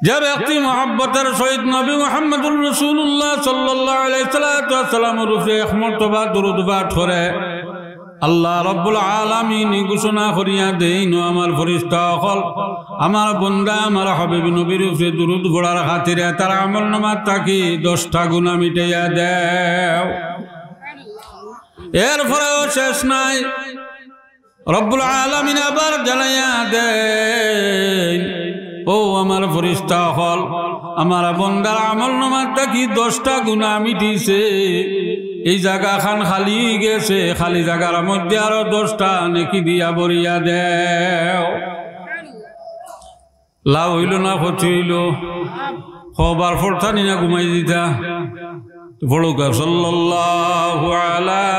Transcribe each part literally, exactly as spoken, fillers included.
যে ব্যক্তি মহব্বতের সহিত নবী মুহাম্মদুর রাসূলুল্লাহ সাল্লাল্লাহু আলাইহি সাল্লাতু ওয়াসসালামর উপরে এক মর্তবা দুরূদ পাঠ করে, আল্লাহ রাব্বুল আলামিন ঘোষণা করিয়া দেইন, "ও আমার ফিরিস্তা অকল, আমার বন্দা, আমার হাবিব নবীর উপরে দুরূদ পড়ার খাতিরে তার আমলনামার থাকি দশটা গুনাহ মিটাইয়া দেও।" এরপরেও শেষ নাই, রব্বুল আলামিন আবার জানাইয়া দেইন, "ও আমার ফিরিস্তা অকল, আমার বন্দার আমলনামার থাকি দশটা গুনাহ মিটিছে, এই জাগাখান খালি গেছে, খালি জাগার মধ্যে আরো দশটা নেকি দিয়া ভরিয়া দেও।" লাভ অইলো না ক্ষতি অইলো? কয়বার পড়তা নি না ঘুমাই দিতা? তো পড়ুক্কা, সাল্লাল্লাহু আলা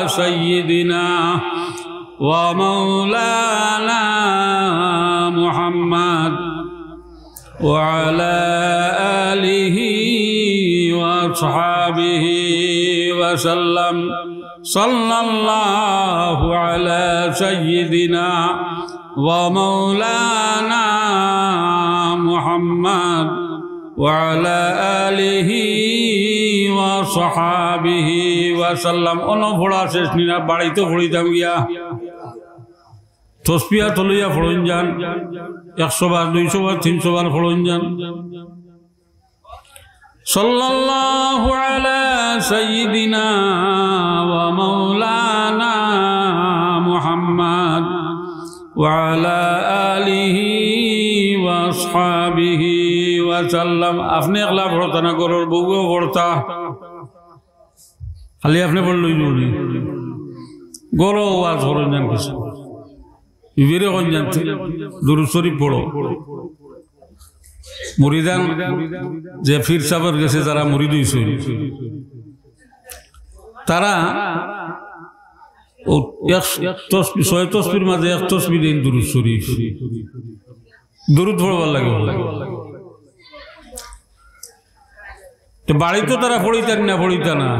সাইয়্যিদিনা ওয়া মাওলানা মুহাম্মদ ওয়া আলা আলিহি ওয়া আসহাবিহি ওয়া সাল্লাম। সাল্লাল্লাহু আলা সাইয়্যিদিনা ওয়া মাওলানা মুহাম্মদ ওয়া আলা আলিহি ওয়া সাহাবিহি ওয়া সাল্লাম। অনো পড়া শেষ নি না, বাড়িত পড়িতাম গিয়া। তসবিহা তুলিয়া পড়ইন যান, একশো বার, দুইশো বার, তিনশো বার পড়ইন যান। সাল্লাল্লাহু আলা সাইয়্যিদিনা ওয়া মাওলানা মুহাম্মদ ওয়া আলা আলিহি ওয়া আসহাবিহি ওয়া সাল্লাম। আপনে একলা পড়তা না, ঘরর বউয়েও পড়তা? খালি আপনে পড়লেই জরুরি? ঘরো ওয়াজ করইন যান কিছু। বিবিরে কইন যান, দুরূদ শরীফ পড়ো। মুরিদান যে পীর সাবর গেছে যারা মুরিদ অইছইন, তারা ও এক তসবি, ছয় তসবির মাঝে এক তসবি দেইন দুরূদ শরীফ। দুরূদ পড়বার লাগে। তো বাড়িত তারা পড়িতা নি না, পড়িতা না।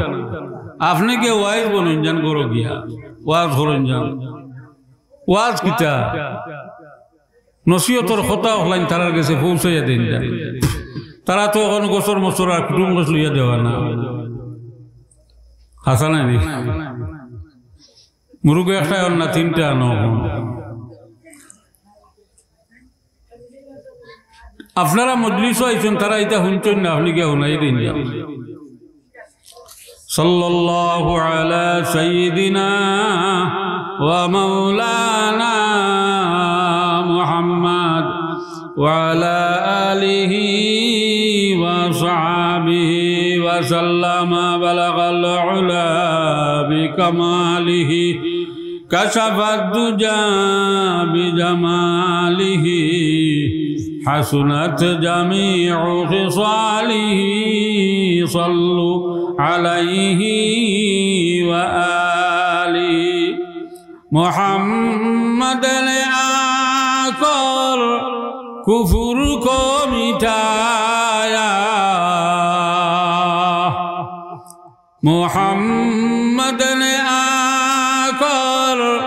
আপনে গিয়া ওয়াইজ বনইন যান, ঘরো গিয়া ওয়াজ করইন যান। ওয়াজ কিতা? নসিহতর কথা অকলাইন তারার গেছে পৌঁছাইয়া দেইন যান। তারা তো অখন গছর মছর আর কুটুম গছ লইয়া দেওয়া না। হাছা নায় নি? মুরুগ একটা আনো না, তিনটা আনো অখন। আপনারা মজলিসো আইছইন, তারা ইতা হুনছইন না, আপনে গিয়া হুনাই দেইন যান। সাল্লাল্লাহু আলা সাইয়্যিদিনা ওয়া মাওলানা মুহাম্মদ ওয়া আলা আলিহি ওয়া সাহবিহি ওয়া সাল্লাম। বালাগাল উলা বিকামালিহি كشف الدجى بجماله، حسنت جميع خصاله، صلوا عليه وآله। মোহাম্মদ আকর কুফুর কো মিটায়া, মোহাম্মদ নে আকর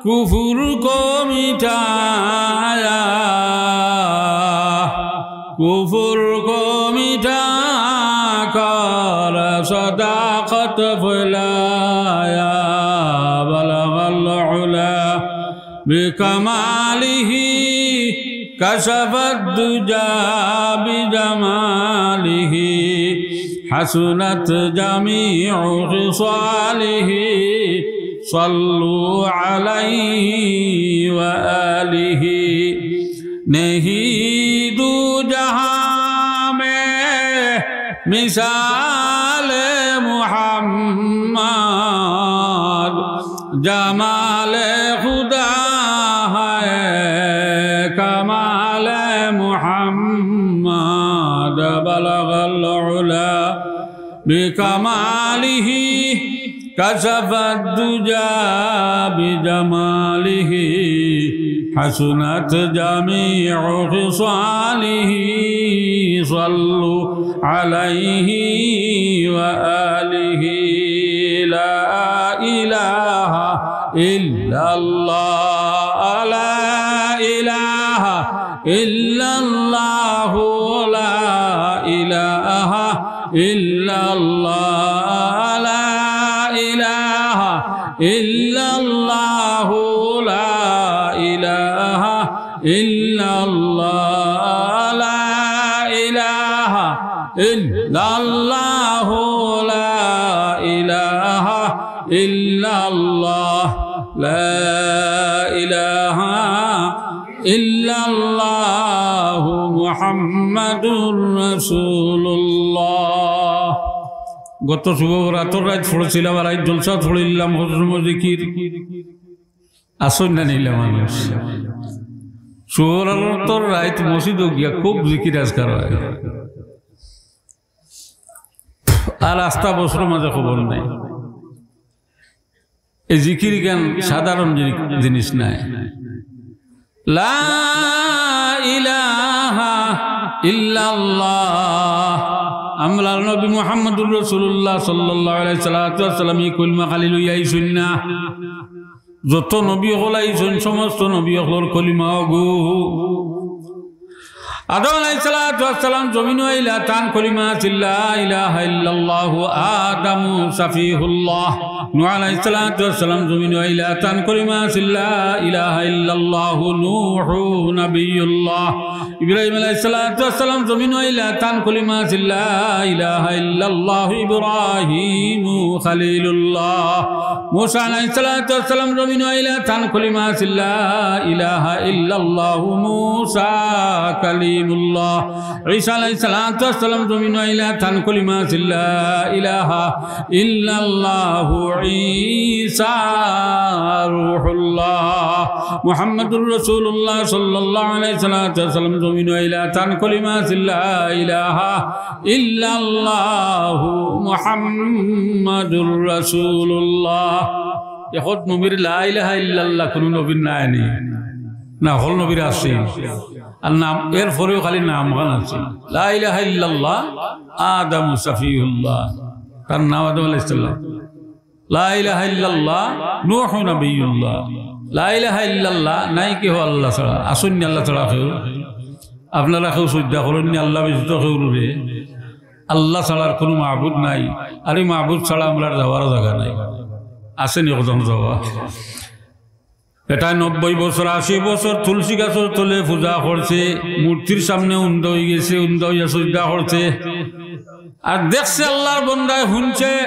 কুফুর কো মিটায়া, কুফুর কো মিটা কর সদাকত ফলায়া, বালাগাল উলা বিকামালিহি, كشف الدجى بجماله، حسنت جميع خصاله، صلوا عليه وآله۔ نہیں دو جہاں میں مثال محمد، جمال خدا ہے کمال محمد، بلغ العلا بکمالہ، کشف الدجی بجمالہ، حسنت جمیع خصالہ، صلوا علیہ وآلہ۔ لا الہ الا اللہ، لا الہ الا اللہ۔ إلا الله، لا إله إلا الله، لا إله إلا الله، لا إله إلا الله، لا إله إلا الله، لا إله إلا الله محمد رسول الله। গত শুভ বরাতর রাইত পড়ছিলাম, আর আইজ জলসাত পড়িলাম হজরম জিকির। আসইন না নি ইলা মানুষ? শুভ বরাতর রাইত মসজিদো গিয়া খুব জিকির আজকার অয়। আর আস্তা বছরর মাঝে খবর নাই। এই জিকির ইখান সাধারণ জিনি-, জিনিস নায়। লা ইলাহা ইল্লাল্লাহ। আমরার নবী মুহাম্মদুর রাসূলুল্লাহ সাল্লাল্লাহু আলাইহি সাল্লাতু ওয়াসসালাম ই কলিমা খালি লইয়া আইছইন না। যত নবী অকল আইছইন, সমস্ত নবী অকলর কলিমা অগু। আদম আলাইহিস সালাতু ওয়াস সালাম জমিনো আইলা, তান কলিমা আছিল, লা ইলাহা ইল্লাল্লাহু আদামু সাফিহুল্লাহ। নূহ আলাইহিস সালাতু ওয়াস সালাম জমিনো আইলা, তান কলিমা আছিল, লা ইলাহা ইল্লাল্লাহু নূহু নাবিয়ুল্লাহ। ইব্রাহিম আলাইহিস সালাতু ওয়াস সালাম জমিনো আইলা, তান কলিমা আছিল, লা ইলাহা ইল্লাল্লাহু ইব্রাহিমু খালিলুল্লাহ। মুসা আলাইহিস সালাতু ওয়াস সালাম জমিনো আইলা, তান কলিমা আছিল, লা ইলাহা ইল্লাল্লাহু মুসা কালিমুল্লাহ। ঈসা আলাইহিস সালাতু ওয়াস সালাম জমিনো আইলা, তান কলিমা আছিল, লা ইলাহা ইল্লাল্লাহু ঈসা রূহুল্লাহ। মুহাম্মাদুর রাসূলুল্লাহ সাল্লাল্লাহু আলাইহি সাল্লাতু ওয়াস সালাম জমিনো আইলা, তান কলিমা আছিল, লা ইলাহা ইল্লাল্লাহু মুহাম্মাদুর রাসূলুল্লাহ। এখন নবীর লা ইলাহা ইল্লাল্লাহ কুনু নবীর নাই নি? না, হকল নবীর আছে। আর নাম, এর পরেও খালি নাম খান আছে। লা ইলাহা ইল্লাল্লাহ আদামু সাফিহুল্লাহ, তার নাম আদম আলাইহিস সালাম। লা ইলাহা ইল্লাল্লাহ নূহু নাবিয়ুল্লাহ। লা ইলাহা ইল্লাল্লাহ নাই কেহ আল্লাহ ছাড়া। আসইন নি আল্লাহ ছাড়া কেউ? আপনারা কেউ সইজদা করইন নি আল্লাহ ব্যতীত কেউরে? আল্লাহ ছাড়া আর কুনু মাবুদ নাই। আর ই মাবুদ ছাড়া আমরার যাওয়ার জাগা নাই। আছে নি একজন যাওয়া? এটায় নব্বই বছর, আশি বছর তুলসী গাছর তলে পূজা করছে, মূর্তির সামনে উন্দা অইগেছে, উন্দা অইয়া সইজদা করছে। আর দেখছে আল্লাহর বন্দায়, হুনছে,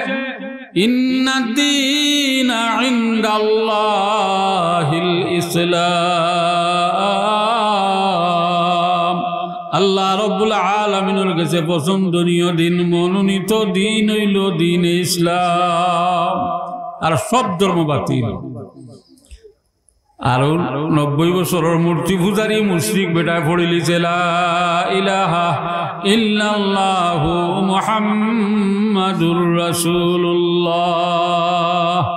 ইন্নাদ্দীনা ইনদাল্লাহিল ইসলাম। আল্লাহ রব্বুল আলামিনর গেছে পছন্দনীয় দিন, মনোনীত দিন অইলো দিনে ইসলাম। আর সব ধর্ম বাতিল। আর নব্বই বছরর মূর্তি পূজারী মুশরিক বেটায় পড়িলিছে, লা ইলাহা ইল্লাল্লাহু মুহাম্মাদুর রাসূলুল্লাহ।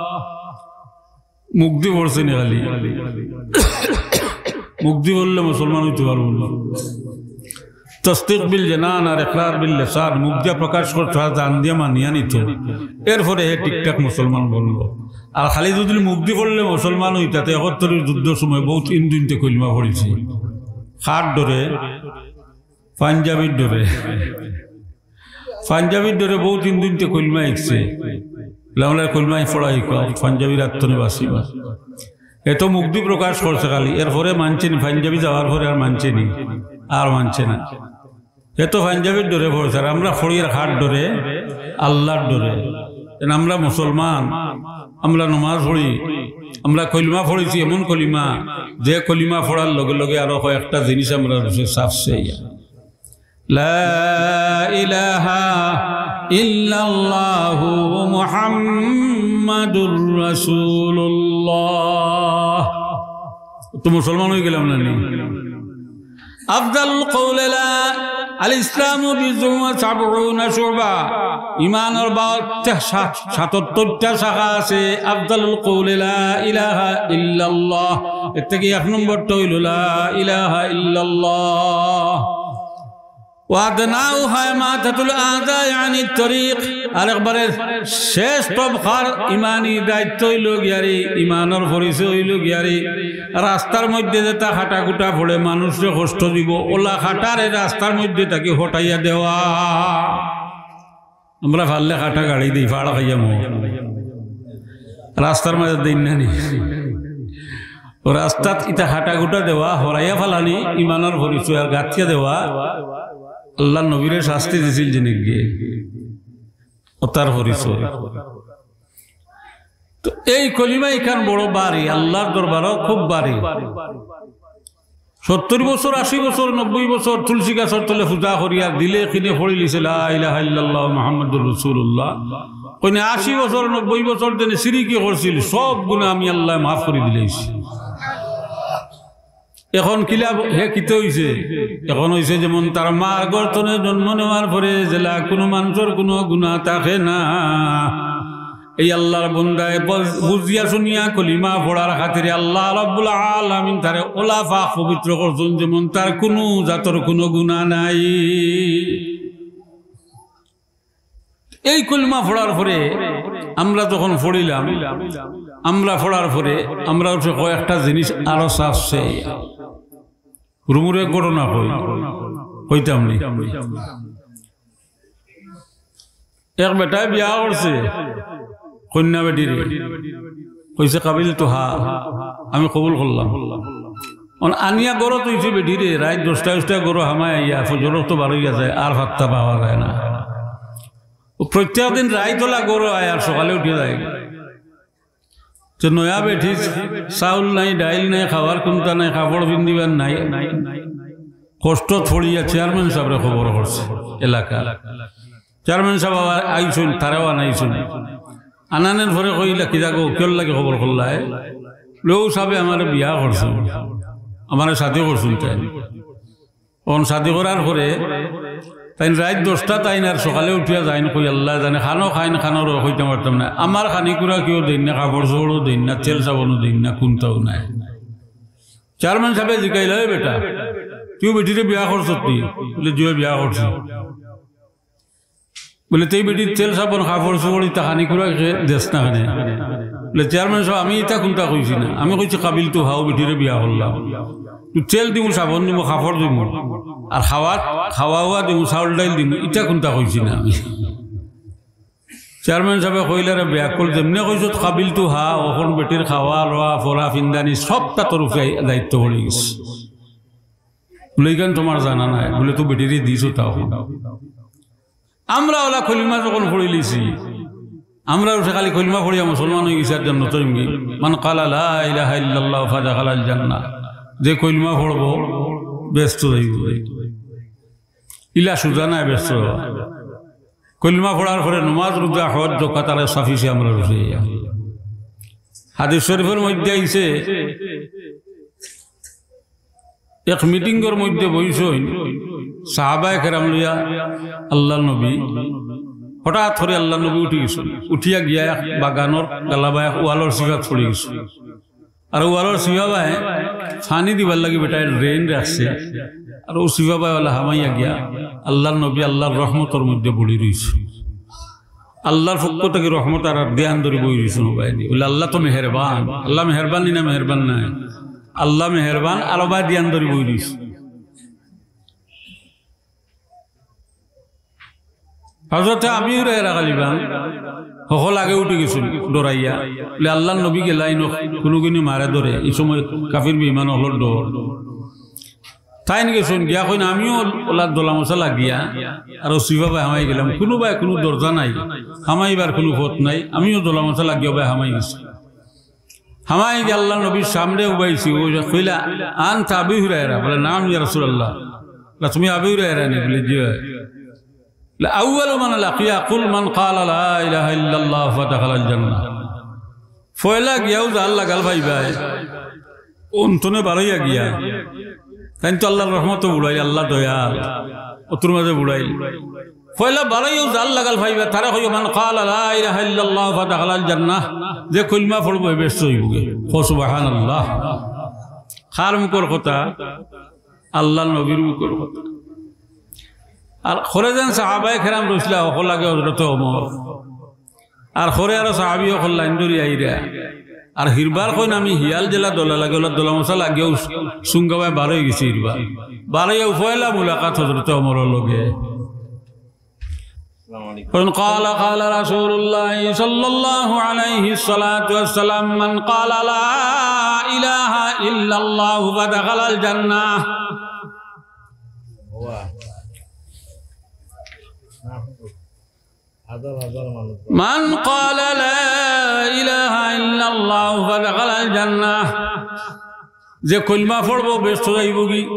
মুখদি পড়ছে নি খালি? মুখদি পড়লে মুসলমান অইতে পারবো না। তসদিক বিল জানান আর ইকরার বিল লিসান, মুখদিয়া প্রকাশ করতো আর জান দিয়া মানিয়া নিতো, এরপরে হে ঠিকঠাক মুসলমান বলবো। আর খালি যদি মুখদি পড়লে মুসলমান অইতা, তে একাত্তরর যুদ্ধর সময় বউত হিন্দুইন্তে কলিমা পড়ছে। কার ডরে? পাঞ্জাবির ডরে। পাঞ্জাবির ডরে বউত হিন্দুইন্তে কলিমা হিকছে। লামলা কলিমা পড়া হিকো, পাঞ্জাবির আত্তনে বাঁচিবা। এত মুখদি প্রকাশ করছে খালি, এরপরে মানছে নি, পাঞ্জাবি যাওয়ার পরে আর মানছে নি, আর মানছে না। এত পাঞ্জাবির ডরে পড়ছে, আর আমরা পড়ি আর কার ডরে? আল্লাহর ডরে। এন আমরা মুসলমান, আমরা নমাজ পড়ি, আমরা কলিমা পড়ছি, এমন কলিমা, যে কলিমা পড়ার লগে লগে আরো কয়েকটা জিনিস আমরা রুচে সাফছে ইয়া। লা ইলাহা ইল্লাল্লাহু মুহাম্মাদুর রাসূলুল্লাহ। তো মুসলমান অইগেলাম না নি? আফজালুল কওলে লা, আল ইসলামু বিদউন ওয়া সাবউনা শুবা। ইমানর বাহাত্তর, সাত-, সাতাত্তরটা শাখা আছে। আফজালুল কওলে লা ইলাহা ইল্লাল্লাহ। এর থাকি এক নম্বরটা অইলো লা ইলাহা ইল্লাল্লাহ। ওয়া আদনাউহা ইমাতাতুল আযা আনিত তরিক। আর একবারে শেষ তবকার ইমানি দায়িত্ব অইলো গিয়ারে, ইমানর পরিচয় অইলো গিয়ারে, রাস্তার মধ্যে যেতা কাটা-কুটা পড়ে মানুষরে কষ্ট দিবো, অলা কাটারে রাস্তার মধ্যে থাকি হটাইয়া দেওয়া। আমরা পারলে কাটা গাড়ি দেই, ফাড় খাইয়া মো। রাস্তার মাঝে দিন না নি। ও রাস্তাত ইতা কাটা কুটা দেওয়া, হরাইয়া ফালানি, ইমানর পরিচয়, আর গাতিয়া দেওয়া, আল্লাহর নবীরে শাস্তি দিছিল যিনি গিয়ে। ও তার পরিচয়। তো এই কলিমা ইখান বড় ভারী, আল্লাহর দরবারও খুব ভারী। সত্তর বছর, আশি বছর, নব্বই বছর তুলসী গাছর তলে পূজা করিয়া দিলে কিনে পড়িলিছে, "লা ইলাহা ইল্লাল্লাহ মুহাম্মাদুর রাসূলুল্লাহ।" কইনে আশি বছর, নব্বই বছর যেনে শিরিকি করছিল, সব গুনাহ আমি আল্লায় মাফ করি দিলাইছি। এখন কিলা হে কিতা অইছে? এখন অইছে যেমন তার মার গর্ভ তনে জন্ম নেওয়ার পরে যেলা কুনু মানষর কুনু গুনাহ থাকে না। এই আল্লাহর বন্দায় বজ-, বুঝিয়া শুনিয়া কলিমা পড়ার খাতিরে আল্লাহ রাব্বুল আলামিন তারে ওলা পাক পবিত্র করছইন, যেমন তার কুনু জাতর কুনু গুনাহ নাই। এই কলিমা পড়ার পরে আমরা যখন পড়িলাম, আমরা পড়ার পরে আমরা উঠে কয়েকটা জিনিস আরো সাফ চাই। হুরুমুরু এক ঘটনা কই, কইতাম নি। এক বেটায় বিয়া করছে কইন্যা বেটিরে, কইছে, "কাবিলতু হা, আমি কবুল করলাম।" অন আনিয়া ঘরো থইছে বেটিরে, রাইত দশটায় উশটায় ঘরো হামায় আইয়া ফজরর অক্ত বারইয়া যায়, আর পাত্তা পাওয়া যায় না। ও প্রত্যেক দিন রাইত ওলা ঘরো আয় আর সকালে উঠিয়া যায়। তো নয়া বেটি, চাউল নাই, ডাইল নাই, খাওয়ার কুন্তা নাই, কাপড় পিন্দিবার নাই, কষ্টত পড়িয়া চেয়ারম্যান সাবরে খবর করছে এলাকা। চেয়ারম্যান সাব আবার আইছইন, তারাও আনাইছইন। আনানের পরে কইলা, "কিতা গো, কিয়র লাগি খবর করলায়?" "অউ সাবে আমারে বিয়া করছইন, আমারে শাদি করছইন তাইন।" অন শাদি করার পরে তাইন রাইত দশটা তাইন আর সকালে উঠিয়া যাইন কই আল্লায় জানে, খানো খাইন, খানো রয় কইতাম পারতাম না। আমার খানি কুড়া কিও দেইন না, কাপড় চোপড়ও দেইন না, তেল সাবনও দেইন না, কুন্তাও নাই। চেয়ারম্যান সাবে জিকাইলা, "ওই বেটা, তুই বেটিরে বিয়া করছত নি?" বলে, "জি অয়, বিয়া করছি।" বলে, "তেই বেটির তেল সাবন কাপড় চোপড় ইতা খানি কুড়া কে দেস না কেনে?" বলে, "চেয়ারম্যান সাব, আমি ইতা কুন্তা কইছি না, আমি কইছি কাবিলতু হা, অউ বেটিরে বিয়া করলাম। তো তেল দিমু, সাবন দিমু, কাপড় দিমু, আর খাওয়া, খাওয়া ওয়া দিমু, চাউল ডাইল দিমু, ইতা কুন্তা কইছি না আমি।" চেয়ারম্যান সাবে কইলা, "রে বেআক্কল, যেমনে কইছত কাবিলতু হা, অখন বেটির খাওয়া, লওয়া, পরা, ফিন্দানি সবটা তোর উপরে দায়িত্ব পড়ি গেছে।" বলে, "ইখান তোমার জানা নাই।" বলে, "তো বেটিরে দিছো তাও।" আমরা ওলা কলিমা যখন পড়িলিছি, আমরা উঠে খালি কলিমা পড়িয়া মুসলমান অই গেছি আর জান্নাত অইমগি। "মান ক্বালা লা ইলাহা ইল্লাল্লাহু ফাদাখালাল জান্নাহ।" যে কলিমা পড়বো, বেহেস্তো যাইবো। ইলা সুজা নায় বেহেস্তো যাওয়া। কলিমা পড়ার পরে নমাজ, রোজা, হজ, যাকাত আর সাফিসে আমরা উঠে যাই। হাদিস শরীফর মধ্যে আইছে, এক মিটিংর মধ্যে বইছইন সাহাবায়ে কেরাম লইয়া আল্লাহর নবী। হঠাৎ করি আল্লাহর নবী উঠি গেছইন, উঠিয়া গিয়া এক বাগানর গালাবায় এক ওয়ালর চিফাত পড়ি গেছইন। আর ওয়ালর চিফাবায় পানি দিবার লাগি বেটায় ড্রেন রাখছে। আর অউ চিফাবায় ওলা হামাইয়া গিয়া আল্লাহর নবী আল্লাহর রহমতর মধ্যে পড়ি রইছে। আল্লাহর পক্ষ থাকি রহমত আর, আর ধ্যান ধরি বই রইছে। বলে, "আল্লাহ তো মেহেরবান।" আল্লাহ মেহেরবান নি না মেহেরবান নায়? আল্লাহ মেহেরবান, আর অবায় ধ্যান ধরি বই রইছে। হযরতে আবু হুরায়রা গালিবান হকল আগে উঠি গেছইন ডরাইয়া। বলে, "আল্লাহর নবী গেলাইন, কুনুগুইনে মারে ধরে, ই সময় কাফির বেইমান অকলর ডর।" তাইন গেছইন গিয়া কইন, "আমিও ওলা দলামশা লাগিয়া আর অউ চিফাবায় হামাই গেলাম, কুনুবায় কুনু দরজা নাই, হামাইবার কুনু পথ নাই, আমিও দলামশা লাগিয়া অবায় হামাই গেছি।" হামাই গিয়া আল্লাহর নবীর সামনে উবাইছি, অউ যে কইলা, "আনতা আবু হুরায়রা?" বলে, "নাম ইয়া রাসূলুল্লাহ।" বলে, "তুমি আবু হুরায়রা নি?" বলে, "জি অয়।" বলে, "আউয়ালু মান লাকিয়া কুল মান ক্বালা লা ইলাহা ইল্লাল্লাহু ফাদাখালাল জান্নাহ।" পয়লা গিয়াউ যার লাগাল পাইবায়, অন তনে বারইয়া গিয়া। তাইন তো আল্লাহর রহমতো বুড়াইল, আল্লাহ দয়াল, অতুর মাঝে বুড়াইল। পয়লা বারইয়াউ যার লাগাল পাইবা, তারে কইও, "মান ক্বালা লা ইলাহা ইল্লাল্লাহু ফাদাখালাল জান্নাহ।" যে কলিমা পড়বো, হে বেহেস্তো যাইবোগি। কও সুবহানাল্লাহ। কার মুখর কথা? আল্লাহর নবীর মুখর কথা। আর খরে যেন সাহাবায়ে কেরাম রইছলা, হকল আগে হযরতে ওমর। আর খরে আরো সাহাবী অকল লাইন ধরি আইরা। আর হিরবার কইন আমি হিয়াল যেলা দলা লাগে, ওলা দলামশা লাগিয়াউ সুঙ্গাবায় বারই গেছি হিরবার। বারইয়াউ পয়লা মুলাকাত হযরতে ওমরর লগে। قال، قال رسول الله صلى الله عليه الصلاة والسلام: من قال لا إله إلا الله فدخل الجنة. من قال لا إله إلا الله فدخل الجنة. যে কলমা পড়বো বেহেস্তো যাইবোগি।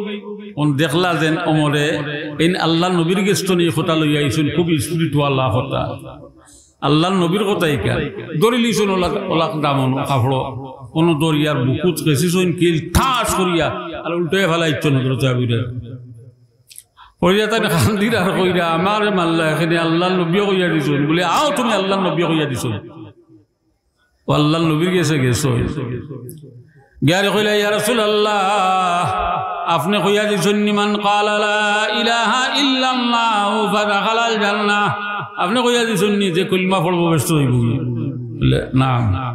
অন দেখলা যেন ওমরে এইন আল্লার নবীর গেছ থনে ই কথা লইয়া আইছইন, খুব স্পিরিট ওয়ালা কথা। আল্লার নবীর কথা ইখান। ধরিলিছইন অলা, অলা দামন কাপড়ো, কুনু দরিয়ার বুকুত গেছিছইন কিল ঠাস করিয়া, আর উল্টাইয়া ফালাইছইন হযরত আবু হুরায়রা। কইরা তাইন কান্দিরা আর কইরা, "আমারে মারলা, এখানে আল্লার নবীয়ে কইয়া দিছইন।" বুলে, "আও তুমি আল্লার নবীয়ে কইয়া দিছইন।" অউ আল্লার নবীর গেছে গেছইন। গিয়ারে কইলা, "ইয়া রাসূলুল্লাহ, আপনে কইয়া দিছইন নি, মান ক্বালা লা ইলাহা ইল্লাল্লাহু ফাদাখালাল জান্নাহ।" আপনে কইয়া দিছইন নি যে কলমা পড়বো বেহেস্তো যাইবো? বুলে, "না।"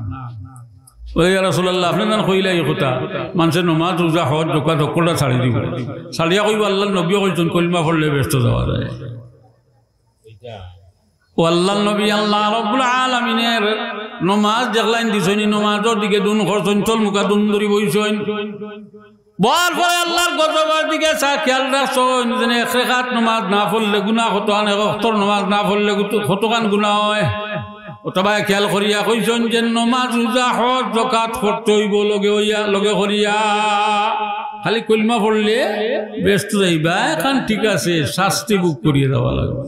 বুলে, "ইয়া রাসূলুল্লাহ, আপনে যেন কইলা ই কথা, মানষে নমাজ, রোজা, হজ, যাকাত হক্কলটা ছাড়ি দিবো। ছাড়িয়া কইবো, আল্লার নবীয়ে কইছইন, কলমা পড়লে বেহেস্তো যাওয়া যায়।" অউ আল্লার নবী আল্লাহ রাব্বুল আলামিনের নমাজ দেখলাইন দিছইন, নমাজর দিকে দুন করছইন, তলমুখা দুন ধরি বইছইন। বওয়ার পরে আল্লার গজবর দিকে চাইয়া খেয়াল রাখছইন, যেন এক রেকাত নমাজ না পড়লে গুনা কতখান, এক ওয়াক্তর নমাজ না পড়লে কত-, কতখান গুনা অয়। অথবা খেয়াল করিয়া কইছইন যে নমাজ, রোজা, হজ, যাকাত করতে অইবো লগে অইয়া, লগে করিয়া। খালি কলমা পড়লে বেহেস্তো যাইবা, এখান ঠিক আছে, শাস্তি ভোগ করিয়া যাওয়া লাগবো।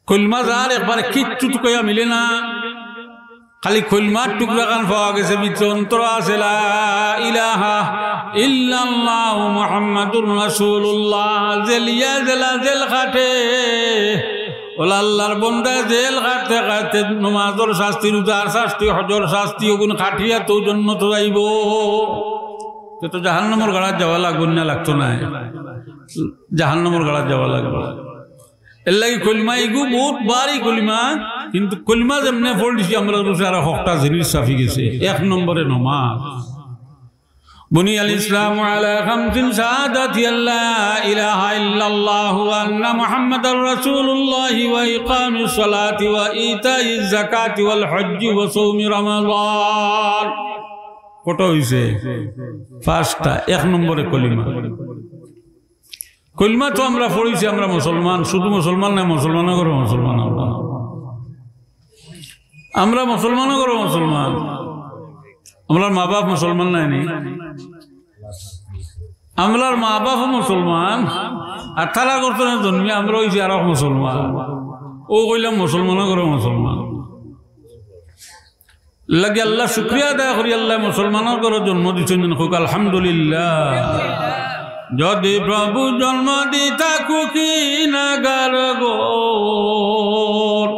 কলমা যার একবারে কিচ্ছু টুকাইয়া মিলে না, খালি কলমার টুকরাখান পাওয়া গেছে, ভিতরে অন্তরো আছে লা ইলাহা ইল্লাল্লাহু মুহাম্মাদুর রাসূলুল্লাহ। জেলিয়া জেলা জেল খাটে, অলা আল্লার বন্দা জেল খাটতে খাটতে নমাজর শাস্তি, রোজার শাস্তি, হজর শাস্তি, অগুন খাটিয়া তো জন্নতো যাইবো। তে তো জাহান্নামর গাড়াত যাওয়া লাগবো না, লাগতো নায়? জাহান্নামর গাড়াত যাওয়া লাগবো। এরলাগি কলমা ইগু বউত ভারি কলমা, কিন্তু কলমা যেমনে পড়ছি আমরা রুচে আর হকটা জিনিস চাপি গেছে। এক নম্বরে নমাজ। بني الإسلام على خمس: شهادة أن لا إله إلا الله وأن محمدا رسول الله وإقام الصلاة وإيتاء الزكاة والحج وصوم رمضان। কটা অইছে? পাঁচটা। এক নম্বরে কলিমা। কলিমা তো আমরা পড়ছি, আমরা মুসলমান, শুধু মুসলমান নায়, মুসলমানর ঘরো মুসলমান আমরা। আমরা মুসলমানর ঘরো মুসলমান। আমরার মা-বাফ মুসলমান নায় নি? আমরার মা-বাফও মুসলমান, আর তারা করতো না জন্মে, আমরা অইছি আরক মুসলমান। অউ কইলাম মুসলমানর ঘরো মুসলমান। লাগি আল্লার শুকরিয়া আদায় করি, আল্লায় মুসলমানর ঘরো জন্ম দিছইন, কউক আলহামদুলিল্লাহ। যদি প্রভু জন্ম দিতা কুকিনাগার ঘর,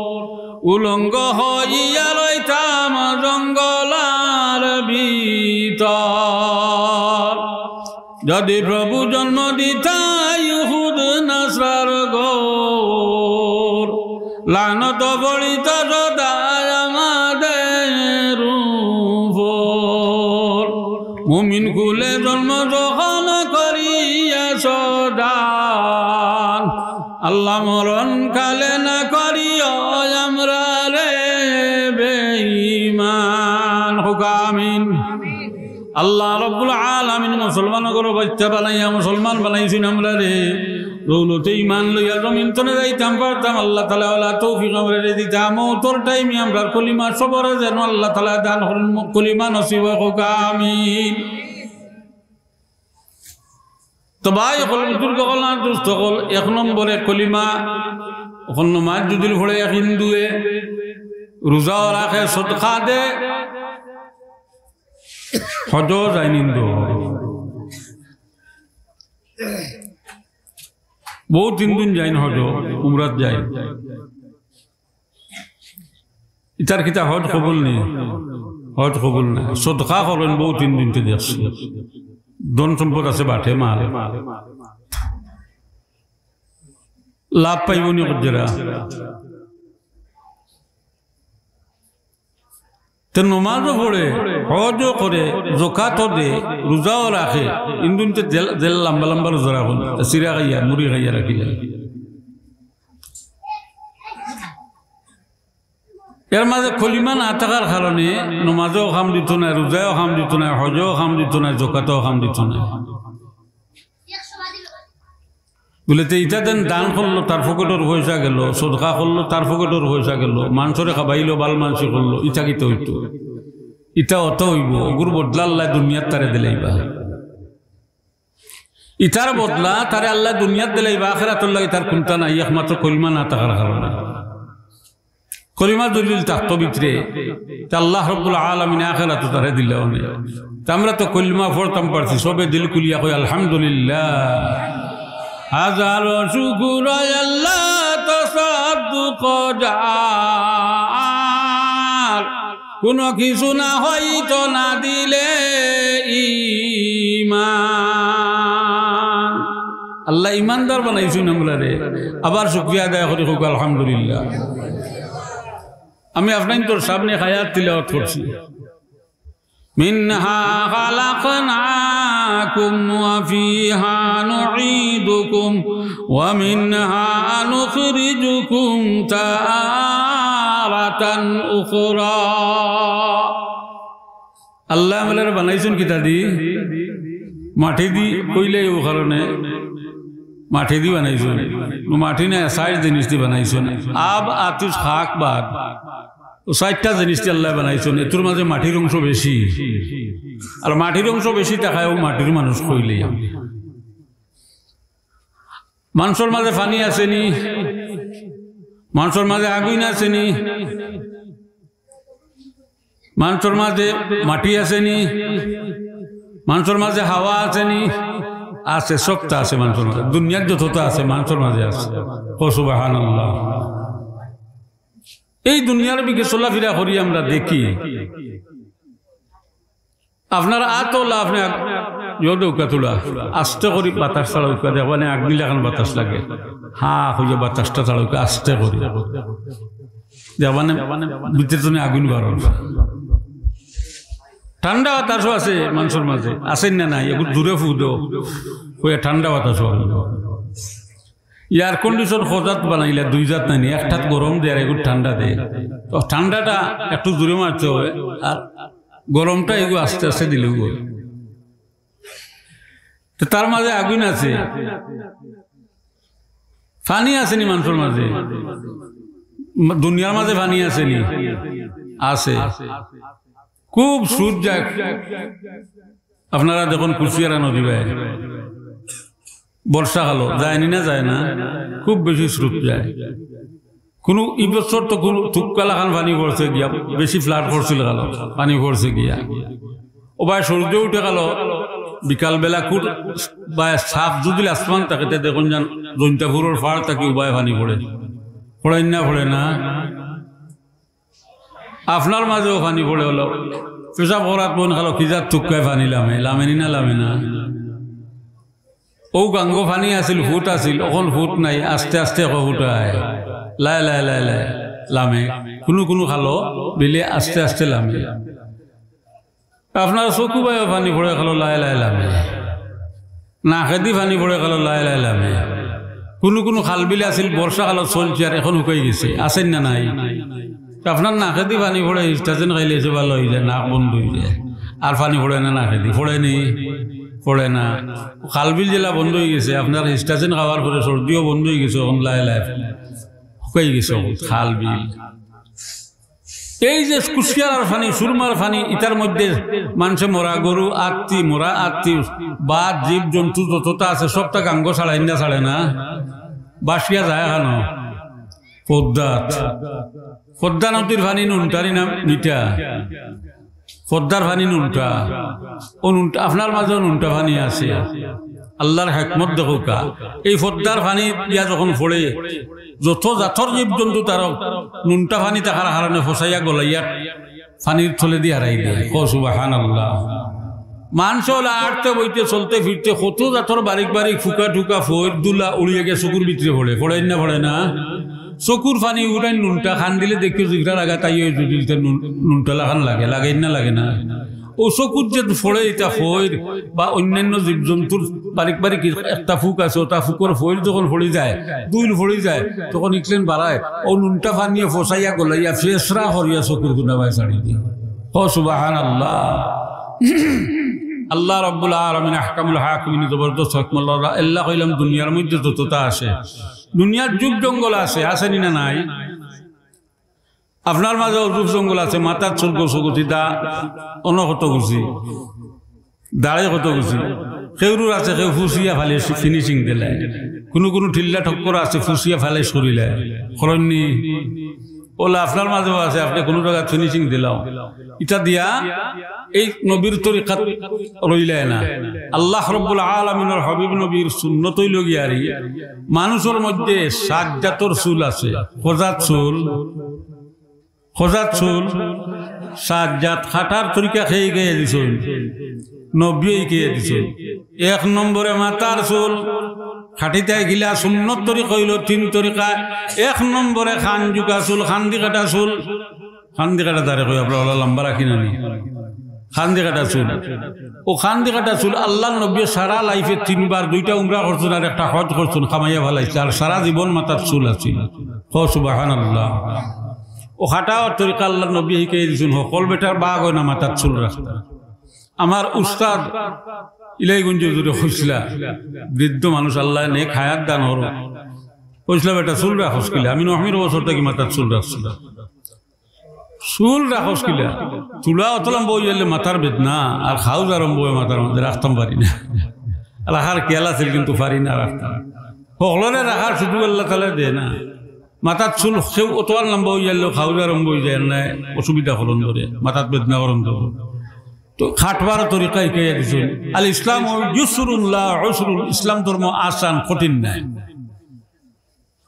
উলঙ্গ হইয়া রইতাম জঙ্গলার ভিতর। যদি প্রভু জন্ম দিতা ইহুদ নাসরার ঘর, লানত পড়িত সদায় আমাদের উপর। মুমিন কুলে জন্ম যখন করিয়া সদান, আল্লাহ মরণ কালে না করিও আমরারে বেঈমান। কউক আমিন। আল্লাহ রাব্বুল আলামিন মুসলমানর ঘরো বাইচ্চা বানাইয়া মুসলমান বানাইছইন আমরারে। দৌলতে ইমান লইয়া জমিন তনে যাইতাম পারতাম, আল্লাহ তাআলায় অলা তৌফিক আমরারে দিতা। মউতর টাইমে আমরার কলিমা সবরে যেন আল্লাহ তাআলায় দান করইন, কলিমা নসিব অউক, আমিন। তো ভাই অকল, বুজুর্গ অকল আর দোস্ত অকল, এক নম্বরে কলিমা, অখন নমাজ যুদি পড়ে এক হিন্দুয়ে, রোজাও রাখে, সদকা দে, হজো যাইন হিন্দু। বউত হিন্দুইন যাইন হজো, উমরাত যাইন। ইতার কিতা হজ কবুল নি? হজ কবুল নায়। সদকা করইন, বউত হিন্দুইন্তে দেখছি। ধন সম্পদ আছে, বাটে মাল। লাভ পাইবো নি কইরা? তে নমাজও পড়ে, হজও করে, যাকাতও দে, রোজাও রাখে, হিন্দুইন্তে জেল, জেল লম্বা লম্বা রোজা রাখইন, সিরা খাইয়া, মুড়ি খাইয়া রাখিলা। এর মাঝে কলিমা না থাকার কারণে নমাজেও কাম দিত নায়, রোজায়ও কাম দিত নায়, হজেও কাম দিত নায়, জকাতেও কাম দিত নায়। বুলে, "তে ইটা দেন দান করলো, তার পকেটর পয়সা গেল, সদকা করলো, তার পকেটর পয়সা গেল, মানষরে খাবাইলো, বাল মানষি করলো, ইটা কিতা অইতো? ইটা অত অইবো, অগুর বদলা আল্লায় দুনিয়াত তারে দিলাইবা। ইটার বদলা তারে আল্লায় দুনিয়াত দিলাইবা, আখেরাতর লাগি তার কুন্তা নাই, একমাত্র কলিমা না থাকার কারণে।" কলিমা যদি থাকতো ভিতরে, তে আল্লাহ রাব্বুল আলামিন আখেরাতো তারে দিলা অনে। তে আমরা তো কলিমা পড়তাম পারছি, সবে দিল খুলিয়া কই, "আলহামদুলিল্লাহ।" হাজারো শুকুর আল্লাহ, তাসাদ্দুক যার, কোনো কিছু না হইতো না দিলে ঈমান। আল্লায় ইমানদার বানাইছইন আমরারে, আবার শুকরিয়া আদায় করি কউক্কা আলহামদুলিল্লাহ। আমি আপনাইনতর সামনে আয়াত তিলাওয়াত করছি। منها خلقناكم وفيها نعيدكم ومنها نخرجكم تارة أخرى। আল্লায় আমরারে বানাইছইন কিতা দি? মাটি দি, কইলে অউ কারণে মাটি দি বানাইছইন। মাটি নায়, চাইর জিনিস দি বানাইছইন। আব, আতিশ, খাক, বাদ। অউ চাইরটা জিনিস দি আল্লায় বানাইছইন। এতুর মাঝে মাটির অংশ বেশি। আর মাটির অংশ বেশি থাকায় অউ মাটির মানুষ কইলে। মানষর মাঝে পানি আছে নি? মানষর মাঝে আগুইন আছে নি? মানষর মাঝে মাটি আছে নি? মানষর মাঝে হাওয়া আছে নি? আছে, সবতা আছে মানষর মাঝে। দুনিয়ার যততা আছে মানষর মাঝে আছে। কও সুবহানাল্লাহ। এই দুনিয়ার ভিতরে চলাফিরা করি আমরা দেখি, আপনার আত অলা, আপনে আগ-, ইয়ো দেউক্কা থুড়া, আস্তে করি বাতাস ছাড়উক্কা, দেখবানে আগুন লাখান বাতাস লাগে। হা কইয়া বাতাসটা ছাড়উক্কা আস্তে করি। দেখবানে ভিতরে তনে আগুন বারর। ঠান্ডা বাতাসও আছে মানষর মাঝে, আছে না নাই? একটু জুরে ফু দেও, কইয়া ঠান্ডা বাতাসও আইবো। Air condition কয় জাত বানাইলা, দুই জাত নানি, একটাত গরম দেয় আর একটাত ঠান্ডা দেয়। তো ঠান্ডাটা একটু জুরে মারতে অয়, আর গরমটা এগু আস্তে আস্তে দিলে অয়। তো তার মাঝে আগুন আছে, পানি আছে নি মানষর মাঝে? দুনিয়ার মাঝে পানি আছে নি? আছে। খুব স্রোত যায়। আপনারা দেখইন কুশিয়ারা নদী বায়, বর্ষাকালো যায় নি না, যায় না? খুব বেশি স্রোত যায়। কুনু, ই বছর তো কুনু তুক্কা লাখান পানি পড়ছে গিয়া, বেশি flood করছিল কালো, পানি পড়ছে গিয়া। অউ বায় সূর্য উঠে গেল, বিকালবেলা কুর বায় সাফ যদি আসমান থাকে, তে দেখইন যান জৈন্তাপুরর পাড় থাকি অউ বায় পানি পড়ে, পড়ে না, পড়ে না? আপনার মাঝেও পানি পড়ে অলা, পেশাব করাত মন খালো, কি জাত তুক্কায় পানি লামে, লামে নি না লামে না? অউ গাঙ্গো পানি আছিল, ফুট আছিল, অখন ফুট নাই, আস্তে আস্তে অখন ফুটায়। লায় লায় লায় লায় লামে। কুনু কুনু খালো বিলে আস্তে আস্তে লামে। আপনার চকু বায়ও পানি পড়ে খালো লায় লায় লামে। নাকেদি পানি পড়ে খালো লায় লায় লামে। কুনু কুনু খাল বিল আছিল, বর্ষাকালো চলছে আর অখন হুকাই গেছে, আছে না নাই? আপনার নাকেদি পানি পড়ে, হিস্টাজিন খাইলে অইছে ভালা অই যায়, নাক বন্ধ অই যায়, আর পানি পড়ে না নাকেদি, পড়ে নি? পড়ে না। খাল বিল যেলা বন্ধ অই গেছে, আপনার হিস্টাজিন খাওয়ার পরে সর্দিও বন্ধ অই গেছে, অখন লায় লায় হুকাই গেছে অখন খাল বিল। এই যে কুশিয়ারার পানি, সুরমার পানি, ইতার মধ্যে মানষে মরা গরু, আত্তি, মরা আত্তি, বাদ, জীব জন্তু যততা আছে, সবতা গাঙ্গো ছাড়াইন না, ছাড়ে না? বাসিয়া যায় কেনে? পদ্মাত। পদ্মা নদীর পানি নুনটা নি না মিঠা? পদ্মার পানি নুনটা। অউ নুনটা, আপনার মাঝেও নুনটা পানি আছে। আল্লার হেকমত দেখউক্কা। এই পদ্মার পানি দিয়া যখন পড়ে, যত জাতর জীব জন্তু তার নুনটা পানি থাকার কারণে ফসাইয়া গলাইয়া পানির তলেদি হারাই দেয়। কও সুবহানাল্লাহ। মানষে অলা আটতে বইতে চলতে ফিরতে কত জাতর বারিক বারিক ফুকা টুকা ফইর ধুলা উড়িয়া গিয়া চকুর ভিতরে পড়ে, পড়ে না পড়ে না? চকুর পানি উঠাইন নুনটা খান দিলে দেখিও জিগরা লাগা তাই ওই জুদিলতে নুন-, নুনটা লাখান লাগে, লাগে না লাগে না? অউ চকুত যে পড়ে ইতা ফইর বা অইন্যান্য জীবজন্তুর বারিক বারিক একটা ফুক আছে, অটা ফুকর ফইর যখন পড়ি যায়, ধুইল পড়ি যায়, তখন ইকলেন বাড়ায়, অউ নুনটা পানিয়ে ফসাইয়া গলাইয়া ফেসরা করিয়া চকুর কুনাবায় ছাড়ি দেয়। ও সুবহানাল্লাহ। আল্লাহ রাব্বুল আলামিন আহকামুল হাকিমিন, জবরদস্ত হুকুম আল্লাহ। এল্লা কইলাম দুনিয়ার মধ্যে যততা আছে, দুনিয়ার যুগ জঙ্গল আছে, আছে নি না নাই? আপনার মাঝে অজুব জঙ্গল আছে, মাথার চুল গছগুছি, দা অনকত গুছি, দাড়ি কত গুছি, কেউরুর আছে, কেউ ফুসিয়া ফালিশ ফিনিশিং দিলায়, কুনু কুনু টিল্লা টক্কর আছে, ফুসিয়া ফালিশ করিলায়, করইন নি? অলা আপনার মাঝেও আছে, আপনে কুনু জাগাত ফিনিশিং দিলাও, ইটা দিয়া এই নবীর তরিকাত রইলায় না। আল্লাহ রাব্বুল আলামিনর হাবিব নবীর সুন্নত অইলো গিয়ারি, মানুষর মধ্যে সাত জাতর চুল আছে। কজাত চুল, কজাত চুল, সাত জাত। কাটার তরিকা কে হিকাইয়া দিছইন? নবীয়ে হিকাইয়া দিছইন। এক নম্বরে মাথার চুল, কাটিতায় গিলা সুন্নত তরিকা অইলো তিন তরিকা। এক নম্বরে কান জুকা চুল, কান্দি কাটা চুল, কান্দি কাটা দাড়ি কই, আপনারা অলা লম্বা রাখি না নি? কান্দি কাটা চুল। অউ কান্দি কাটা চুল আল্লাহর নবীয়ে সারা লাইফে তিনবার, দুইটা উমরা করছইন আর একটা হজ করছইন, কামাইয়া ফালাইছে, আর সারা জীবন মাথাত চুল আছিল। ও সুবহানাল্লাহ। অউ কাটার তরিকা আল্লাহর নবীয়ে হিকাইয়া দিছইন, হকল বেটার বাগ অয় না মাথাত চুল রাখতা। আমার উস্তাদ ইলাইগঞ্জ হুজুরে কইছলা, বৃদ্ধ মানুষ, আল্লায় নেক হায়াত দান করো, কইছলা, "বেটা, চুল রাখস কিলা?" আমি নয় বছর থাকি মাথাত চুল রাখছি না। চুল রাখস কিলা? চুলা অত লম্বা অইযাইলে মাথার বেদনা, আর খাউজ আরম্ভ অয় মাথার মাঝে, রাখতাম পারি না। রাখার খেয়াল আছিল, কিন্তু পারি না রাখতাম। হকলরে রাখার সুযোগ আল্লাহ তাআলায় দেয় না। মাথার চুল কেউ অত লম্বা অইযাইলে খাউজ আরম্ভ অইযায় না, অসুবিধা করইন ধরে, মাথাত বেদনা করইন ধরে। তো কাটবার তরিকা হিকাইয়া দিছইন। আল ইসলামু ইউসরুন লা উসরুন, ইসলাম ধর্ম আসান, কঠিন নায়।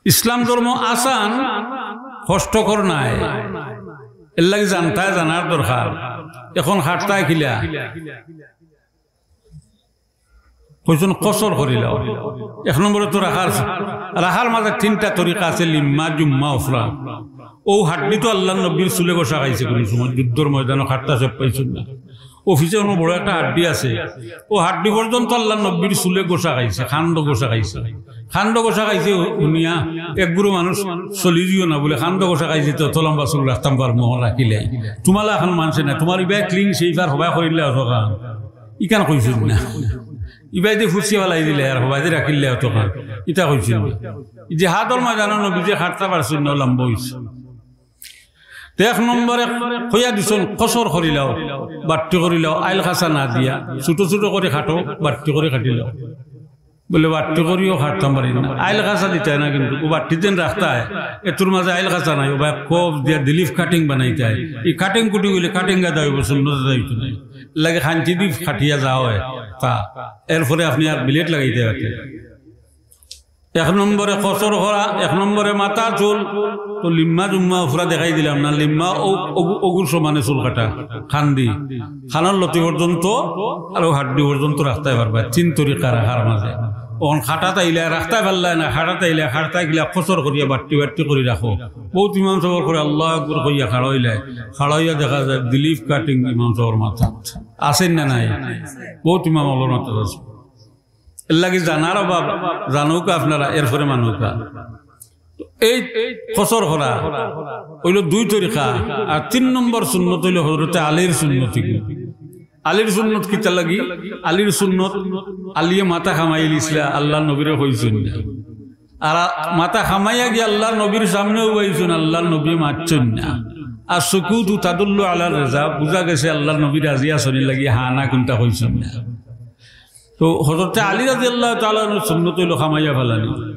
ইসলাম ধর্ম আসান, কষ্টকর নায়। এরলাগি জানতায়, জানার দরকার। এখন কাটতায় কিলা? কইছইন কসর করিলাও। এক নম্বরে তো রাখার, রাখার মাঝে তিনটা তরিকা আছে, লিম্মা, জুম্মা, উফরা। অউ হাড্ডি তো আল্লাহর নবীর চুলে ঘষা খাইছে, কুনু সময় যুদ্ধর ময়দানো কাটতা সব পাইছইন না। অফিসে কুনু বড় একটা হাড্ডি আছে, অউ হাড্ডি পর্যন্ত আল্লাহর নবীর চুলে ঘষা খাইছে, কান্দ ঘষা খাইছে। কান্দ ঘষা খাইছে হুনিয়া এক গুরু মানুষ চলি দিও না বুলে, কান্দ ঘষা খাইছে, তো অত লম্বা চুল রাখতাম পারমু, রাখিলাই। তুমালা এখন মানছে না, তুমার ইবায় ক্লিন শেভ আর হবায় করিলে অত কান। ইখান কইছইন না। ইবায়দি ফুসিয়া ফালাই দিলে আর হবায়দি রাখিলে অত কান। ইটা কইছইন না। জিহাদর ময়দানো নবীজিয়ে কাটতা পারছইন না, লম্বা অইছে। তে এক নম্বরে কইয়া দিছইন, কসর করিলাও, বাট্টি করিলাও, আইল কাছা না দিয়া, ছোট ছোট করি কাটো, বাট্টি করি কাটিলাও। বুলে, "বাট্টি করিও কাটতাম পারি না।" আইল কাছা দিতায় না, কিন্তু অউ বাট্টি যেন রাখতায়, এতুর মাঝে আইল কাছা নাই, অউ বায় কব দিয়া দিলিফ কাটিং বানাইতায়। ই কাটিং কুটি অইলে কাটিং গাদা অইবো, সুন্নত গাদা অইতো নায়। লাগে খাঞ্চি দি কাটিয়া যাওয়া অয় তা, এরপরে আপনে আর ব্লেড লাগাইতায় পারতা। এক নম্বরে কসর করা, এক নম্বরে মাথার চুল। তো লিম্মা জুম্মা উফরা দেখাই দিলাম না, লিম্মা অউ, অউ, অগুর সমানে চুল কাটা, কান্দি, কানর লতি পর্যন্ত আর অউ হাড্ডি পর্যন্ত রাখতায় পারবায়। তিন তরিকা রাখার মাঝে। অখন কাটাত আইলে রাখতায় পারলায় না, কাটাত আইলে কাটতায় গিলা কসর করিয়া বাট্টি বাট্টি করি রাখো। বউত ইমাম সাবর করে আল্লাহু আকবার কইয়া খাড়া অইলায়, খাড়া অইয়া দেখা যায় দিলিফ কাটিং ইমাম সাবর মাথাত। আছে না নাই? বউত ইমাম অকলর মাথাত আছে। এরলাগি জানার অভাব, জানউক্কা আপনারা, এরপরে মানউক্কা। তো এই কসর করা অইলো দুই তরিকা, আর তিন নম্বর সুন্নত অইলো হযরতে আলীর সুন্নত। আলীর সুন্নত কিতার লাগি? আলীর সুন্নত, আলীয়ে মাথা কামাইলিছলা, আল্লাহর নবীরে কইছইন না। আর মাথা কামাইয়া গিয়া আল্লাহর নবীর সামনে উবাইছইন, আল্লাহর নবীয়ে মাতছইন না। আর সুকুতু তাদুল্লু আলা রিজা, বুঝা গেছে আল্লাহর নবী রাজি আছইন, এরলাগি হা না কুনতা কইছইন না। তো হযরতে আলী রাদিয়াল্লাহু তাআলা আনহুর সুন্নত অইলো কামাইয়া ফালানি।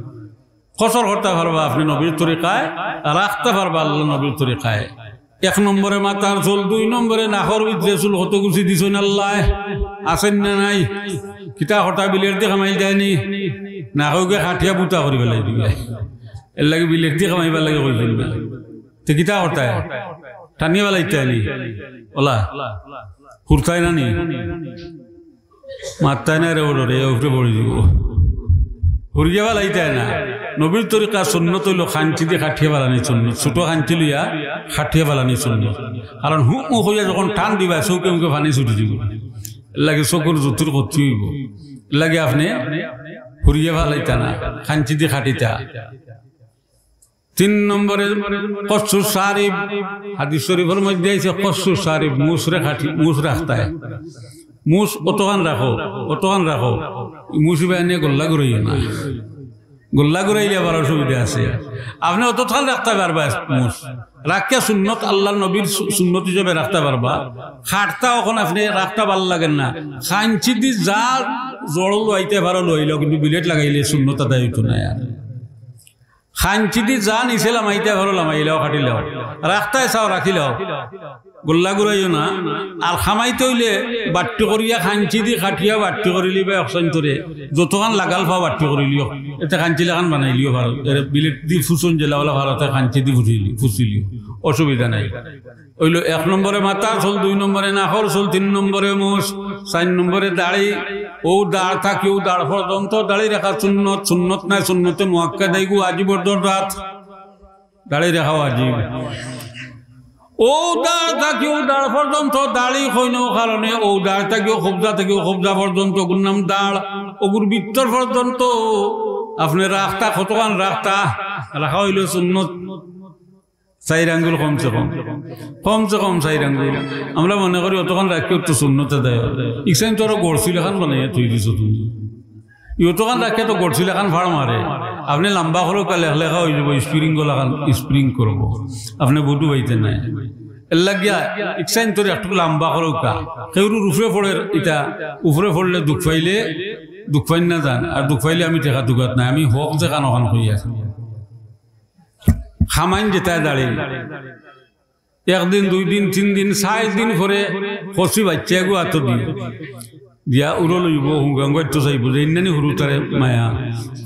কসর করতা পারবা আপনে নবীর তরিকায়, রাখতা পারবা আল্লাহর নবীর তরিকায়। এক নম্বরে মাথার চুল, দুই নম্বরে নাকর ভিতরে চুল কত গুছি দিছইন আল্লায়, আছইন না নাই? কিতা করতা, ব্লেড দি কামাইতায় নি? নাকউকে কাটিয়া বুতা করি ফালাই দিবা। এরলাগি ব্লেড দি কামাইবার লাগি কইছইন না। তে কিতা করতায়? টানিয়া ফালাইতায় নি? অলা হুরতায় না নি? মাততায় না রে, বড় রে, উপরে পড়ি দিবো। হুরিয়া ফালাইতায় না। নবীর তরিকা সুন্নত অইলো খাঞ্চি দি কাটিয়া ফালানি সুন্নত, ছোট খাঞ্চি লইয়া কাটিয়া ফালানি সুন্নত। কারণ হু হু কইয়া যখন টান দিবা, চউখে মুখে পানি ছুটি দিবো। এরলাগি চউখর জ্যোতির ক্ষতি অইবো। এরলাগি আপনে হুরিয়া ফালাইতা না, খাঞ্চি দি কাটিতা। তিন নম্বরে কসু শারিব, হাদিস শরিফর মধ্যে আইছে কসু শারিব, মুছরে কাটি, মুছ রাখতায়। মুছ অতখান রাখো, অতখান রাখো। মুছ ইবায় আনিয়া গল্লা ঘুরাইও না। গল্লা ঘুরাইলে আবার অসুবিধা আছে। আপনে অতখান রাখতা পারবা মুছ। রাখিয়া সুন্নত, আল্লার নবীর সু-, সুন্নত হিসাবে রাখতা পারবা। কাটতা অখন আপনে রাখতা ভালা লাগের না। খাঞ্চি দি যা জড়ো লইতে পারো লইলাও, কিন্তু blade লাগাইলে সুন্নত আদায় অইতো নায় আর। খাঞ্চি দি যা নিচে লামাইতে পারো লামাইলাও, কাটিলাও। রাখতায় চাও রাখিলাও। গল্লা ঘুরাইও না। আর কামাইতে অইলে বাট্টি করিয়া খাঞ্চি দি কাটিয়া বাট্টি করিলিবায় একশাইন্তরে। যতখান লাগাল পাও বাট্টি করিলিও। এতে খাঞ্চি লাখান বানাইলিও পারো। এরে blade দি ফুছন যেলা অলা পারো, তে খাঞ্চি দি ফুছিলি-, ফুছিলিও। অসুবিধা নাই। অইলো এক নম্বরে মাথার চুল, দুই নম্বরে নাকর চুল, তিন নম্বরে মুছ, চাইর নম্বরে দাড়ি। অউ দাড় থাকি অউ দাড় পর্যন্ত দাড়ি রাখা সুন্নত, সুন্নত নায়, সুন্নতে মুআক্কাদা, ইগু ওয়াজিবর দরজাত। দাড়ি রাখা ওয়াজিব। অউ দাড় থাকি অউ দাড় পর্যন্ত দাড়ি কইন কারণে অউ দাড় থাকি অউ কবজা থাকি অউ কবজা পর্যন্ত অগুর নাম দাড়, অগুর ভিতর পর্যন্ত আপনে রাখতা, কতখান রাখতা, রাখা অইলো সুন্নত। চাইর আঙ্গুল কমসে কম, কমসে কম চাইর আঙ্গুল। আমরা মনে করি অতখান রাখিও তো সুন্নতে দেয়। ইকসাইন তো আরো গড়ছিল লাখান বানাইয়া থই দিছো তুমি। ই অতখান রাখিয়া তো গড়ছিল লাখান ফাড় মারে। আপনে লাম্বা করউক্কা, লেখলেখা অইযিবো, spring লাখান, spring করবো। আপনে বুধু পাইতে নাই। এরলাগিয়া ইকসাইন্তরে একটু লাম্বা করউক্কা। কেউরুর উপরে পড়ের ইতা, উপরে পড়লে দুখ পাইলে, দুখ পাইন না যান। আর দুখ পাইলে আমি টেকা টুকাত নাই। আমি হক যেখান অখান কইয়ার। কামাইন যেতায় দাড়ি। একদিন, দুই দিন, তিন দিন, চাইর দিন পরে কচি বাইচ্চা এগু আতো দিও। দিয়া উড়ো লইবো, হুঙ্গা হুঙ্গা ইতো চাইবো যে ইন্নানি হুরু তারে মায়া।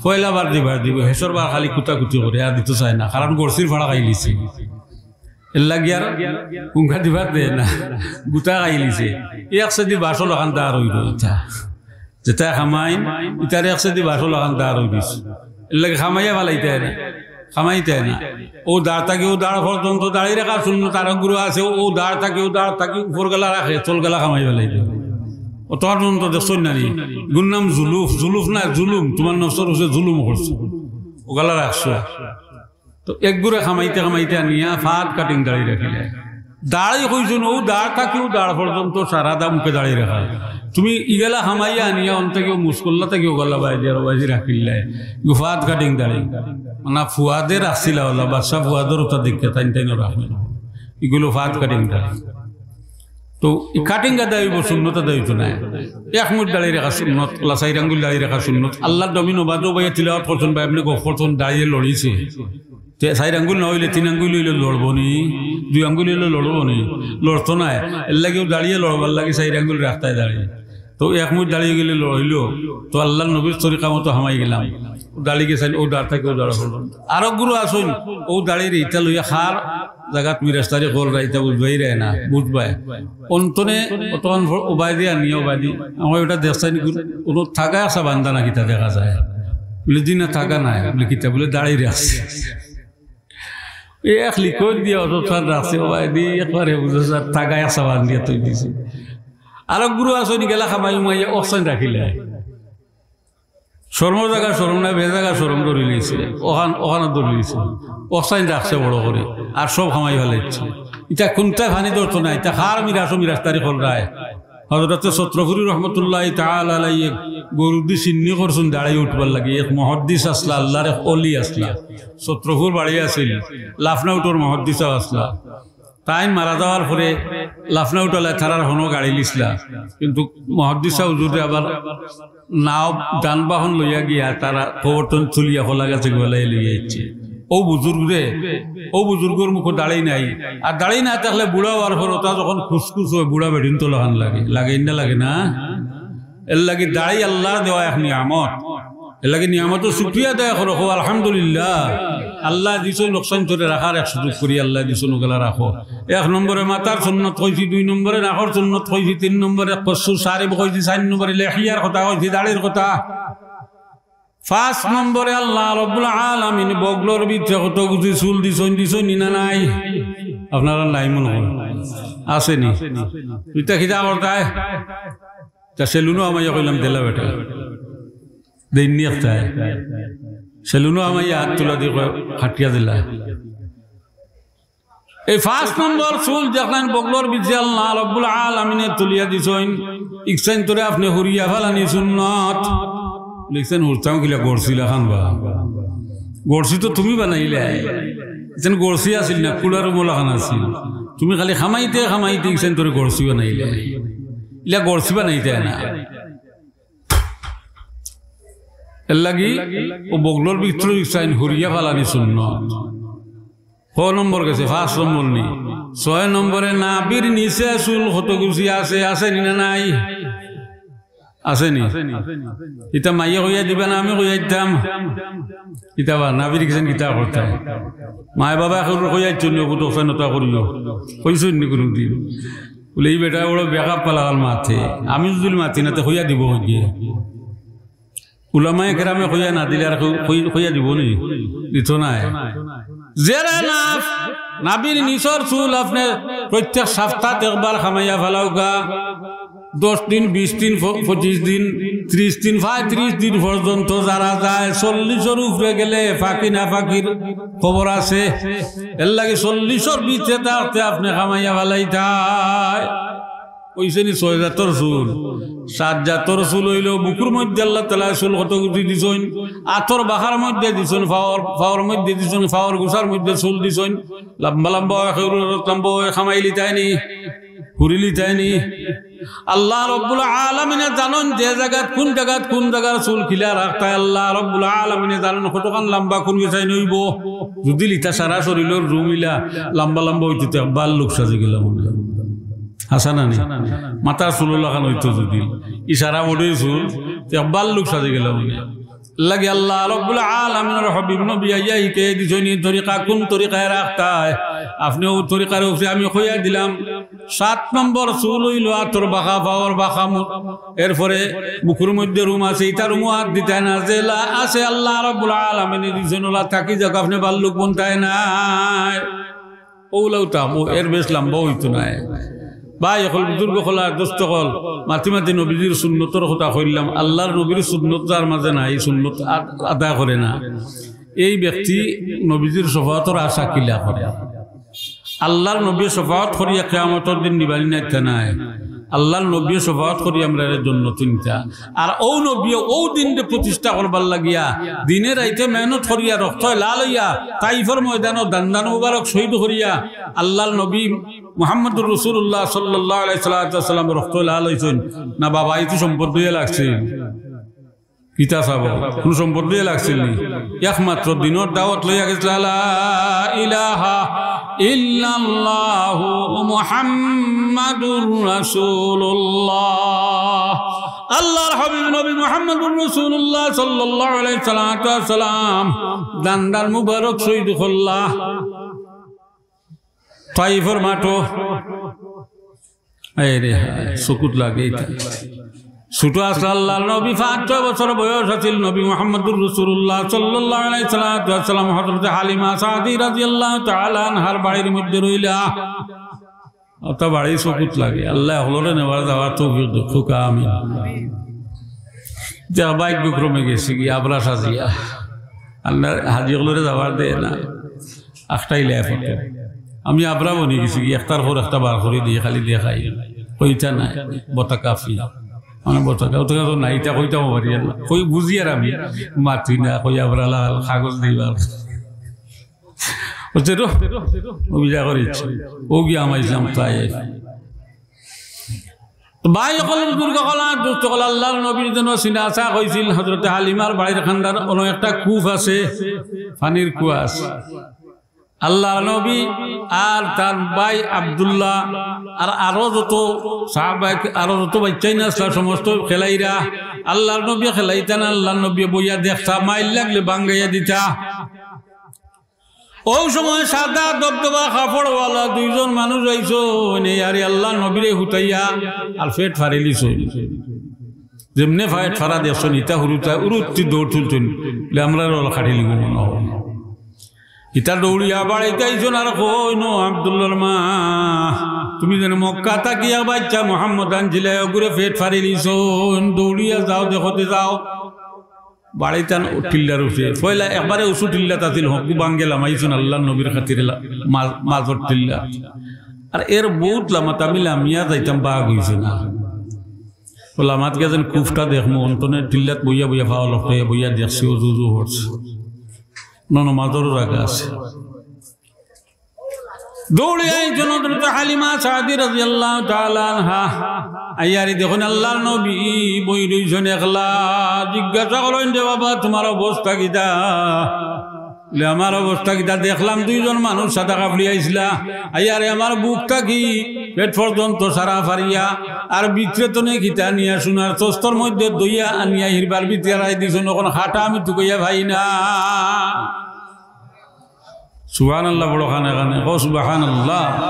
পয়লা বার দিবার দিবো, হেষর বার খালি কুতাকুতি করে, আর দিতো চায় না, কারণ গড়ছির ফাড়া খাইলিছে। এরলাগি আর হুঙ্গা দিবার দেয় না, গুতা খাইলিছে। এক সেদি বাসল লাখান দাড় অইলো ইতা। যেতায় কামাইন, ইতার এক সেদি বাসল লাখান দাড় অইগেছে। এরলাগি কামাইয়া ফালাইতায় না, কামাইতায় না। অউ দাড় থাকি অউ দাড় পর্যন্ত দাড়ি রাখা সুন্নত, আরো গুরু আছে, অউ দাড় থাকি অউ দাড় থাকি উপর গেলা রাখে, তল গেলা কামাই ফালাইতায়। অতখান পর্যন্ত দেখছো না নি? ইগুর নাম জুলুফ, জুলুফ না, জুলুম, তুমার নফসর উপরে জুলুম করছো, অউ গেলা রাখছো। তো একগুরে কামাইতে কামাইতে আনিয়া ফাদ কাটিং দাড়ি রাখিলে। দাড়ি কইছইন, অউ দাড় থাকি অউ দাড় পর্যন্ত সারা দা মুখে দাড়ি রাখা। তুমি ইগেলা কামাইয়া আনিয়া অন থাকি অউ মুছকল্লা থাকি অউ গেলা বাইদি আর বাইদি রাখিলে। ইগু ফাদ কাটিং দাড়ি। মানে ফুয়াদে রাখছিলা অলা, বাদশা ফুয়াদর অতা দেখিয়া তাইন তাইনও রাখলে। ইগুলো ফাদ কাটিং দাড়ি। তো ই কাটিং আদায় অইবো, সুন্নত আদায় অইতো নায়। এক মুঠ দাড়ি রাখা সুন্নত, অলা চাইর আঙ্গুল দাড়ি রাখা সুন্নত। আল্লার নবী নমাজো বইয়া তিলাওয়াত করছইন বা এমনে গফ করছইন, দাড়িয়ে লড়িছে। তে চাইর আঙ্গুল না অইলে তিন আঙ্গুল অইলে লড়বো নি, দুই আঙ্গুল অইলে লড়বো নি, লড়তো নায়। এরলাগিও দাড়িয়ে লড়বার লাগি চাইর আঙ্গুল রাখতায় দাড়ি। তো এক মুঠ দাড়ি গেলে লড়িলো, তো আল্লার নবীর তরিকা মতো কামাই গেলাম। দাড়ি গেছইন, অউ দাড় থাকি অউ দাড় পর্যন্ত। আরো গুরু আছইন, অউ দাড়ির ইতা লইয়া কার জাগাত মিরাস্তারি কররা ইতা বুঝবায় না, বুঝবায়। অন্তনে অতখান ফ-, ওবায়দি আনিয়া ওবায়দি, আমার ওটা দেখছইন, গুরু, কোনো থাকা আসা বান্দা না কিতা দেখা যায়। বুলে, "জি না, থাকা নাই।" বুলে, "কিতা?" বুলে, "দাড়ি রাখছে।" এই এক লিকইন দিয়া অতখান রাখছে, ওবায়দি একবারে বুঝো স্যার, থাকা আসা বান্দিয়া থই দিছে। আরো গুরু আছইন, গেলা কামাই উমাইয়া অকসাইন রাখিলে। শরমর জাগা শরম নাই, বেজাগা শরম ধরিলিছে, অখান, অখানো ধরিলিছে, অকসাইন রাখছে বড় করি, আর সব কামাই ফালাইছে। ইতা কুনটায় পানি ধরতো না, ইতা কার মিরাসো মিরাস্তারি কররায়। হযরতে ছত্রপুরী রহমতুল্লাহি তাআলা আলাইহি গরুদি সিন্নি করছইন দাড়ি উঠবার লাগি, এক মুহাদ্দিস আছলা, আল্লার এক অলি আছলা, ছত্রপুর বাড়ি আছিল, লাফনাউটর মুহাদ্দিস আছলা। তাইন মারা যাওয়ার পরে লাফনাউটআলায় তারার হনো গাড়ি লিছলা, কিন্তু মুহাদ্দিস হুজুরে আবার নাও যানবাহন লইয়া গিয়া তারা কবরতন তুলিয়া কলা গাছে গলায় লইয়া আইছে। অউ বুজুর্গরে, অউ বুজুর্গর মুখো দাড়ি নাই, আর দাড়ি না থাকলে বুড়া অওয়ার পর অতা যখন খুসখুস অয়, বুড়া বেটিন্তর লাখান লাগে, লাগে না, লাগে না? এরলাগি দাড়ি আল্লার দেওয়া এক নিয়ামত। এরলাগি নিয়ামতর শুকরিয়া আদায় করো, কও, "আলহামদুলিল্লাহ, আল্লায় দিছইন, অকসাইন্তরে রাখার এক সুযোগ করি আল্লায় দিছইন, অগুলা রাখো।" এক নম্বরে মাথার সুন্নত কইছি, দুই নম্বরে নাকর সুন্নত কইছি, তিন নম্বরে কসু শারিব কইছি, চাইর নম্বরে লেহিয়ার কথা কইছি, দাড়ির কথা। পাঁচ নম্বরে আল্লাহ রব্বুল আলামিন বগলর ভিতরে কত গুছি চুল দিছইন, দিছইন নি না নাই? আপনারা নাই মনে হয়, আছে নি? ইতা কিতা করতায়? তা সেলুনো আমাইয়া কইলাম, "দিলা বেটা।" দেইননি একটায়। সেলুনো আমাইয়া হাত তুলা দি কয়, "কাটিয়া দিলা।" এই পাঁচ নম্বর চুল যেখান বগলর ভিতরে আল্লাহ রব্বুল আলামিনে তুলিয়া দিছইন, ইকসাইন তোরে আপনে হুরিয়া ফালানি সুন্নত। লিখছেন, "হুরতাম কিলা গড়ছি লাখান বা? গড়ছি তো তুমি বানাইলে। ইকসাইন গড়ছি আছিল না, কুড়ার মোলাখান আছিল। তুমি খালি খামাইতে খামাইতে ইকসাইন তোরে গড়ছি বানাইলে। ইলা গড়ছি বানাইতে না।" এর লাগি ও বগলর ভিতরে ইকসাইন হুরিয়া ফালানি সুন্নত। ক নম্বর গেছে? পাঁচ নম্বর নি। ছয় নম্বরে নাভির নিচে চুল কত গুছি আছে, আছে নি না নাই? আছে নি? ইতা মাইয়ে কইয়া দিবা না আমি কইয়া দিতাম? ইতা বা নাভির ইকসাইন কিতা করতাম? মায় বাবা এখন কইয়া দিচ্ছইন নি, কুতো কইয়া নতা করিও। কইছইন নি কোনোদিন? বলে, "এই বেটা বড় বেকাপ পালাগাল মাতে।" আমি যদি মাতি না, তো কইয়া দিব কই গিয়া? উলামায়ে কেরামে কইয়া না দিলে আর কেউ কই-, কইয়া দিব নি? দিত নায়। যেরা নাভ, নাভির নিচর চুল আপনে প্রত্যেক সপ্তাহত একবার খামাইয়া ফালাউক্কা। দশ দিন, বিশ দিন, প-, পঁচিশ দিন, ত্রিশ দিন, পঁয়ত্রিশ দিন পর্যন্ত যারা যায়, চল্লিশর উপরে গেলে পাকি না পাকির খবর আছে। এর লাগি চল্লিশর ভিতরে থাকতে আপনে খামাইয়া ফালাইতায়। কইছে নি ছয় জাতর চুল? সাত জাতর চুল অইলো, বুকুর মধ্যে আল্লাহ তাআলায় চুল কত গুছি দিছইন, আতর বাখার মধ্যে দিছইন, পাওর, পাওর মধ্যে দিছইন, পাওর গুছার মধ্যে চুল দিছইন, লম্বা লম্বা অয়, কেউর লম্বা অয়, খামাইলিতায় নি, হুরিলিতায় নি। আল্লাহ রব্বুল আলামিনে জানইন যে জাগাত, কোন জাগাত, কোন জাগার চুল কিলা রাখতায়, আল্লাহ রব্বুল আলামিনে জানইন কতখান লম্বা কোন গুছাইন অইবো। যদি ইতা সারা শরীলর রুম ইলা লম্বা লম্বা অইতো, তে ভাল্লুক সাজি গেলাম। হাছা না নি? মাথার চুল লাখান অইতো যদি, ই সারা বডির চুল, তে ভাল্লুক সাজি গেলাম। লাগি আল্লাহ রব্বুল আলামিনর হাবিব নবী আইয়া হিকাই দিছইন ই তরিকা, কোন তরিকায় রাখতায়। আপনে অউ তরিকার উপরে আমি কইয়া দিলাম। সাত নম্বর চুল অইলো আতর বাখা, পাওর বাখা, মু-, এরপরে বুকুর মধ্যে রুম আছে, ইতা রুমো আত দিতায় না। যেলা আছে আল্লাহ রব্বুল আলামিনে দিছইন, অলা থাকি যাউক, আপনে ভাল্লুক বনতায় নায়। অউলাউ থাকবো, এর বেশ লম্বা অইতো নায়। ভাই অকল, বুজুর্গ অকল আর দোস্ত অকল, মাতি মাতি নবীজির সুন্নতর কথা কইলাম। আল্লাহর নবীর সুন্নত যার মাঝে নাই, সুন্নত আদ-, আদায় করে না, এই ব্যক্তি নবীজির শফাআতর আশা কিলা করে? আল্লাহর নবীয়ে শফাআত করিয়া কিয়ামতর দিন নিবানি নাইতা নায়। আল্লাহর নবীয়ে শফাআত করি আমরারে জন্নতি নিতা। আর অউ নবীয়ে অউ দিনরে প্রতিষ্ঠা করবার লাগিয়া দিনে রাইতে মেহনত করিয়া রক্তয় লাল অইয়া তাইফর ময়দানো দান্দান মুবারক শহীদ করিয়া আল্লাহর নবী মুহাম্মদুর রাসূলুল্লাহ সাল্লাল্লাহু আলাইহি সাল্লাতু ওয়াস সালাম রক্তয় লাল অইছইন না বাবা, ইতো সম্পদ দিয়া লাগছিল। কিতা চাবো? কুনু সম্পদ দিয়া লাগছিল নি? একমাত্র দিনর দাওয়াত লইয়া গেছিল, লা ইলাহা ইল্লাল্লাহু মুহাম্মাদুর রাসূলুল্লাহ। আল্লাহর হাবিব নবী মুহাম্মাদুর রাসূলুল্লাহ সাল্লাল্লাহু আলাইহি সাল্লাতু ওয়াস সালাম দান্দান মুবারক শহীদ করলা। তাইফর মাঠো। এই রে, হায়, চকুত লাগে ইতা। ছোট আছিল আল্লাহর নবী, পাঁচ ছয় বছর বয়স আছিল। নবী মুহাম্মদুর রাসূলুল্লাহ সাল্লাল্লাহু আলাইহি সাল্লাতু ওয়াস সালাম হযরতে হালিমা সাদিয়া রাদিয়াল্লাহু তাআলা আনহার বাড়ির মধ্যে রইলা। অতা বাড়ি চকুত লাগে। আল্লাহ হকলরে নেওয়ার যাওয়ার তৌফিক দেউক্কা, আমিন। যা ভাগ্যক্রমে গেছি গি আবরা সাজিয়া। আল্লাহ হাজি হকলরে যাওয়ার দেয় না। আখটাই লেয়া ফটো। আমি আবরা বনি গেছি গি, একটার পর একটা বার করি দিয়ে খালি দেখাই। কইতা নাই, বতা কাফি। মানে বতা কা-, বতা কা তো নাই, ইটা কইতাম পারি আর না। কই বুঝি আর আমি, মাতি না, কই আবরা লাল, কাগজ দিবার। বুঝছে তো? ও বিজা করিস। ও গিয়া আমার ইসলাম তাই। তো ভাই অকল, বুজুর্গ অকল, আর দোস্ত অকল, আল্লাহর নবীর জন্য সিনা চাক অইছিল। হযরতে হালিমার বাড়ির কান্দার অনো একটা কূপ আছে, পানির কুয়া আছে। আল্লাহর নবী আর তার ভাই আব্দুল্লাহ আর আরো যত সাহাবায়ে, আরো যত বাইচ্চাইন আছলা, সমস্ত খেলাইরা। আল্লাহর নবী খেলাইতা না, আল্লাহর নবী বইয়া দেখতা, মাইল লাগলে ভাঙ্গাইয়া দিতা। অউ সময় সাদা দবদবা কাপড়ওয়ালা দুইজন মানুষ আইছইন, এই আরে আল্লাহর নবীরে হুতাইয়া আর পেট ফাড়িলিছইন। যেমনে ফায়েট ফারা দেখছইন, ইতা হুরুতা উরুত্তি দৌড় তুলছইন, বলে, "আমরারে অলা খাটিলিবো মনো অয়।" ইতা দৌড়িয়া বাড়িত আইছইন আর কইন, "ও আব্দুল্লাহর মা, তুমি যেন মক্কা থাকি এক বাইচ্চা মোহাম্মদ আনছিলায়, অগুরে পেট ফাড়িলিছইন, দৌড়িয়া যাও, দেখতে যাও।" বাড়িত আন টিল্লার উপরে, পয়লা একবারে উঁচু টিল্লাত আছিল, হকু ভাঙ্গে লামাইছইন আল্লাহর নবীর খাতিরে লা-, মা-, মাজর টিল্লা। আর এর বউত লামাত আমি লামিয়া যাইতাম, বাগ অইছে না। ও লামাত গিয়া যেন কুফটা দেখমু, অন্তনে টিল্লাত বইয়া বইয়া ফাও লটকাইয়া বইয়া দেখছি, ও জুজু হরছে। নন মাজরও জাগা আছে। দৌড়িয়া আইছইন হযরত হালিমা সাদিয়া রাদিয়াল্লাহু তাআলা আনহা। আইয়ারি দেখইন আল্লাহর নবী বই রইছইন একলা। জিজ্ঞাসা করইন যে, "বাবা, তুমার অবস্থা কিতা?" বলে, "আমার অবস্থা কিতা? দেখলাম দুইজন মানুষ সাদা কাপড়ি আইছলা, আইয়ারে আমার বুক থাকি পেট পর্যন্ত সারা ফাড়িয়া, আর ভিতরে তনে কিতা নিয়া সোনার তস্তর মধ্যে দইয়া আনিয়া হিরবার ভিতরে রাখি দিছইন, অখন কাটা আমি তুকাইয়া পাই না।" সুবহানাল্লাহ, বড় কানে কানে কও সুবহানাল্লাহ।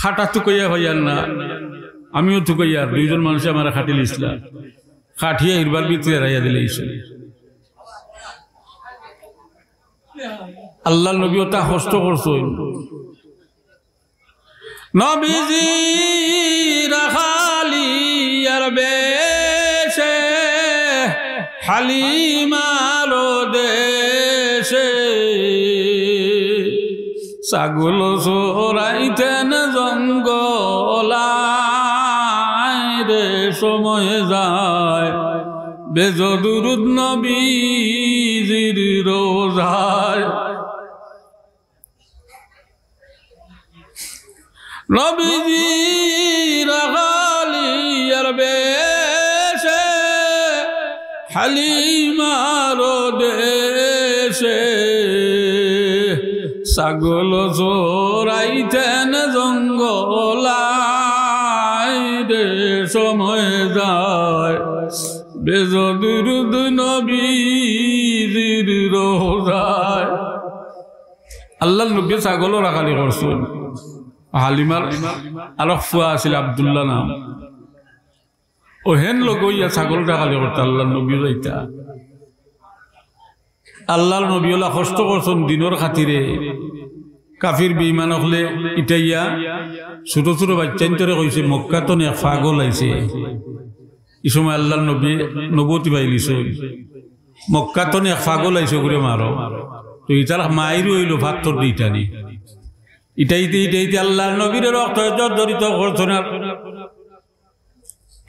কাটা তুকাইয়া পাইয়ার না, আমিও তুকাইয়ার, দুইজন মানুষে আমারে কাটিলিছলা, কাটিয়া হিরবার ভিতরে রাখিয়া দিলাইছইন। আল্লাহর নবী অতা কষ্ট করছইন। নবীজি রাখালিয়ার বেশে হালিমার দেশে ছাগল চরাইতেন জঙ্গলায় রে সময় যায় বেজো দুরুদ নবীজির রোজায়। নবীজি রাখালিয়ার বেশে হালিমার দেশে ছাগল চরাইতেন জঙ্গলায় রে সময় যায় বেজো দুরুদ নবীজির রোজায়। আল্লাহর নবী ছাগলর রাখালি করছইন। হালিমার আরক ফুয়া আছিল আব্দুল্লাহ নাম। অউ হেন লগে অইয়া ছাগল রাখালি করতা আল্লাহর নবীও যাইতা। আল্লাহর নবী অলা কষ্ট করছইন দিনর খাতিরে। কাফির বেঈমান অকলে ইটাইয়া ছোট ছোট বাইচ্চাইন্তরে কইছে, "মক্কা তনে এক পাগল আইছে।" ই সময় আল্লাহর নবী নবুয়তি পাইলিছইন। "মক্কা তনে এক পাগল আইছে, অগুরে মারো।" তো ইতার মাইর অইলো পাথর দি ইটানি। ইটাইতে ইটাইতে আল্লাহর নবীরে রক্ত জর্জরিত করছইন।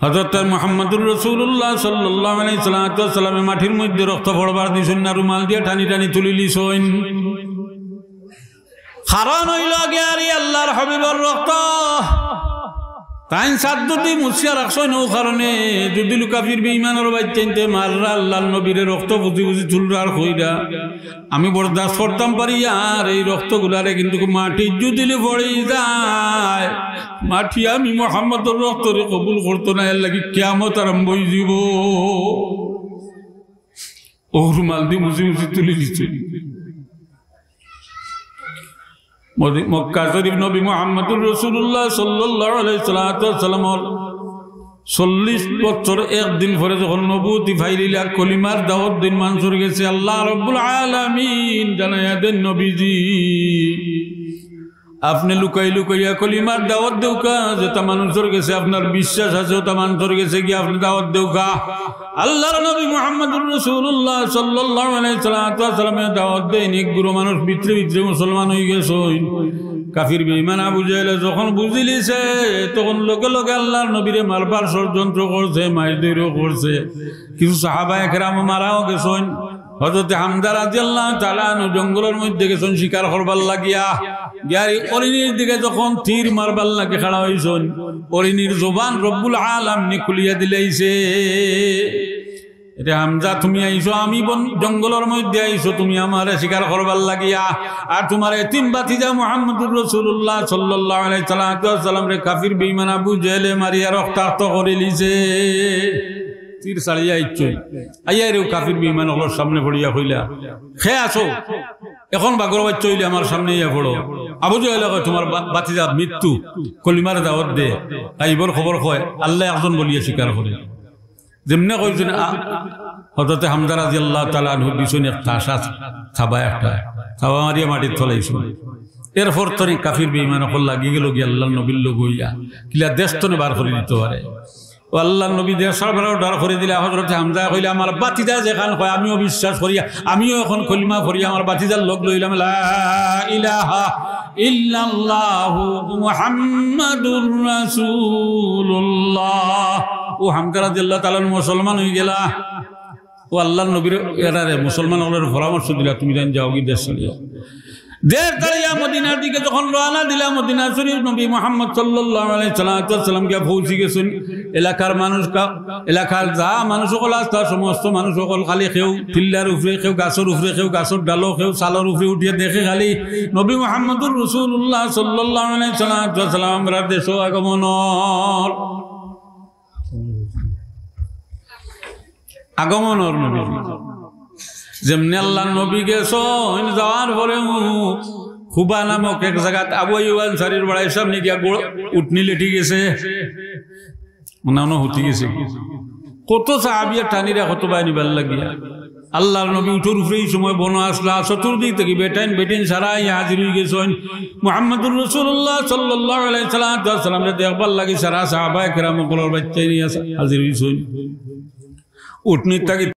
হযরত মুহাম্মদুর রাসূলুল্লাহ সাল্লাল্লাহু আলাইহি সাল্লাতু ওয়াসসালামে মাটির মধ্যে রক্ত পড়বার দিছইন না, রুমাল দিয়া টানি টানি তুলিলিছইন। কারণ অইলো গিয়া আল্লাহর হাবিবর রক্ত। তাইন সাত দুটি মুছিয়া রাখছইন, অউ কারণে যুদি কাফির বেঈমানর বাইচ্চাইন্তে মাররা আল্লাহর নবীরে রক্ত ফুজি ফুজি তুলরা আর কইরা, "আমি বরদাস্ত করতাম পারি, আর এই রক্তগুলারে কিন্তু মাটিত যুদি পড়ি যায়, মাটি আমি মুহাম্মদর রক্তরে কবুল করতো না, এর লাগি কিয়ামত আরম্ভ অইযিবো।" অউ রুমাল দি মুছি মুছি তুলিলিছইন। মদি-, মক্কা শরীফ নবী মুহাম্মদুর রাসূলুল্লাহ সাল্লাল্লাহু আলাইহি সাল্লাতু ওয়াসসালামর চল্লিশ বছর এক দিন পরে যখন নবুয়তি পাইলিলা, কলিমার দাওয়াত দেইন মানষর গেছে, আল্লাহ রাব্বুল আলামিন জানাইয়া দেইন, "নবীজি, আপনে লুকাই লুকাইয়া কলিমার দাওয়াত দেউক্কা, যেতা মানষর গেছে আপনার বিশ্বাস আছে, অতা মানষর গেছে গিয়া আপনে দাওয়াত দেউক্কা।" আল্লাহর নবী মুহাম্মদুর রাসূলুল্লাহ সাল্লাল্লাহু আলাইহি সাল্লাতু ওয়াসসালামে দাওয়াত দেইন, এক গুরু মানুষ ভিতরে ভিতরে মুসলমান অইগেছইন। কাফির বেঈমান আবু জেহেলে যখন বুঝিলিছে, তখন লগে লগে আল্লাহর নবীরে মারবার ষড়যন্ত্র করছে, মাইর দৌড়ও করছে। কিছু সাহাবায়ে কেরামও মারাও গেছইন। হযরতে হামজা রাদিয়াল্লাহু তাআলা আনহু জঙ্গলর মধ্যে গেছইন শিকার করবার লাগিয়া। গিয়া অউ হরিণীর দিকে যখন তীর মারবার লাগি খাড়া অইছইন, হরিণীর জবান রব্বুল আলামিনে খুলিয়া দিলাইছে। এরে হামজা, তুমি আইছো, আমি বন-, জঙ্গলর মধ্যে আইছো, তুমি আমারে শিকার করবার লাগিয়া, আর তুমার এতিম ভাতিজা মুহাম্মদুর রাসূলুল্লাহ সাল্লাল্লাহু আলাইহি সাল্লাতু ওয়াসসালামরে কাফির বেঈমান আবু জেহেলে মারিয়া রক্তাক্ত করিলিছে। তীর ছাড়িয়া আইছইন, আইয়া এরেউ কাফির বেঈমান অকলর সামনে পড়িয়া কইলা, "কে আছো?" অখন বাঘর বাইচ্চা অইলে আমার সামনে আইয়া পড়ো।" আবু জেহেলে কয়, "তুমার বা-, ভাতিজা মৃত্যু, কলিমার দাওয়াত দে।" গাইবর খবর কয়, আল্লায় একজন বলিয়া স্বীকার করে। যেমনে কইছইন, আ-, হযরতে হামজা রাদিয়াল্লাহু তাআলা আনহু দিছইন এক তাসা, থাবা একটা, থাবা মারিয়া মাটিত ফালাইছইন। এরপর তো নি কাফির বেঈমান অকল লাগি গেল গি আল্লাহর নবীর লগে অইয়া, কিলা দেশ তনে বার করি দিতো পারে। ও আল্লাহর নবী দেশ ছাড়বার অর্ডার করি দিলা, হযরতে হামজায় কইলা, "আমার ভাতিজা যেখান কয় আমিও বিশ্বাস করি, আমিও অখন কলিমা পড়ি, আমার ভাতিজার লগ লইলাম, লা ইলাহা ইল্লাল্লাহু মুহাম্মাদুর রাসূলুল্লাহ।" ও হামজা রাদিয়াল্লাহু তাআলা আনহু মুসলমান অইগেলা। ও আল্লাহর নবীর এরারে মুসলমান অকলরে পরামর্শ দিলা, "তুমি তাইন যাওগি দেশ ছাড়িয়া।" দেশ ছাড়িয়া মদিনার দিকে যখন রওয়ানা দিলা, মদিনা শরীফ নবী মুহাম্মদ সাল্লাল্লাহু আলাইহি সাল্লাতু ওয়াসসালাম গিয়া পৌঁছি গেছইন। এলাকার মানুষ কা-, এলাকার যা মানুষ অকল আছলা, সমস্ত মানুষ অকল খালি কেউ টিল্লার উপরে, কেউ গাছর উপরে, কেউ গাছর ডালো, কেউ ছালর উপরে উঠিয়া দেখে খালি নবী মুহাম্মদুর রাসূলুল্লাহ সাল্লাল্লাহু আলাইহি সাল্লাতু ওয়াসসালাম আমরার দেশো আগমন অর। আগমন অর নবী। যেমনে আল্লাহর নবী গেছইন, যাওয়ার পরে উ-, কুবা নামক এক জাগাত আবু আইয়ুব আনসারীর বাড়ির সামনে গিয়া গো-, উটনি লেটি গেছে, মানে অনো হুতি গেছে। কত সাহাবিয়ে টানিরা কত বায় নিবার লাগিয়া। আল্লাহর নবী উটর উপরে ই সময় বনো আছলা, চতুর্দিক থাকি বেটাইন বেটিন সারা আইয়া হাজির অই গেছইন। মুহাম্মদুর রাসূলুল্লাহ সাল্লাল্লাহু আলাইহি সাল্লাতু ওয়াসসালামরে দেখবার লাগি সারা সাহাবায়ে কেরাম অকলর বাইচ্চাইন আইয়া হাজির অইছইন। উটনির থাকি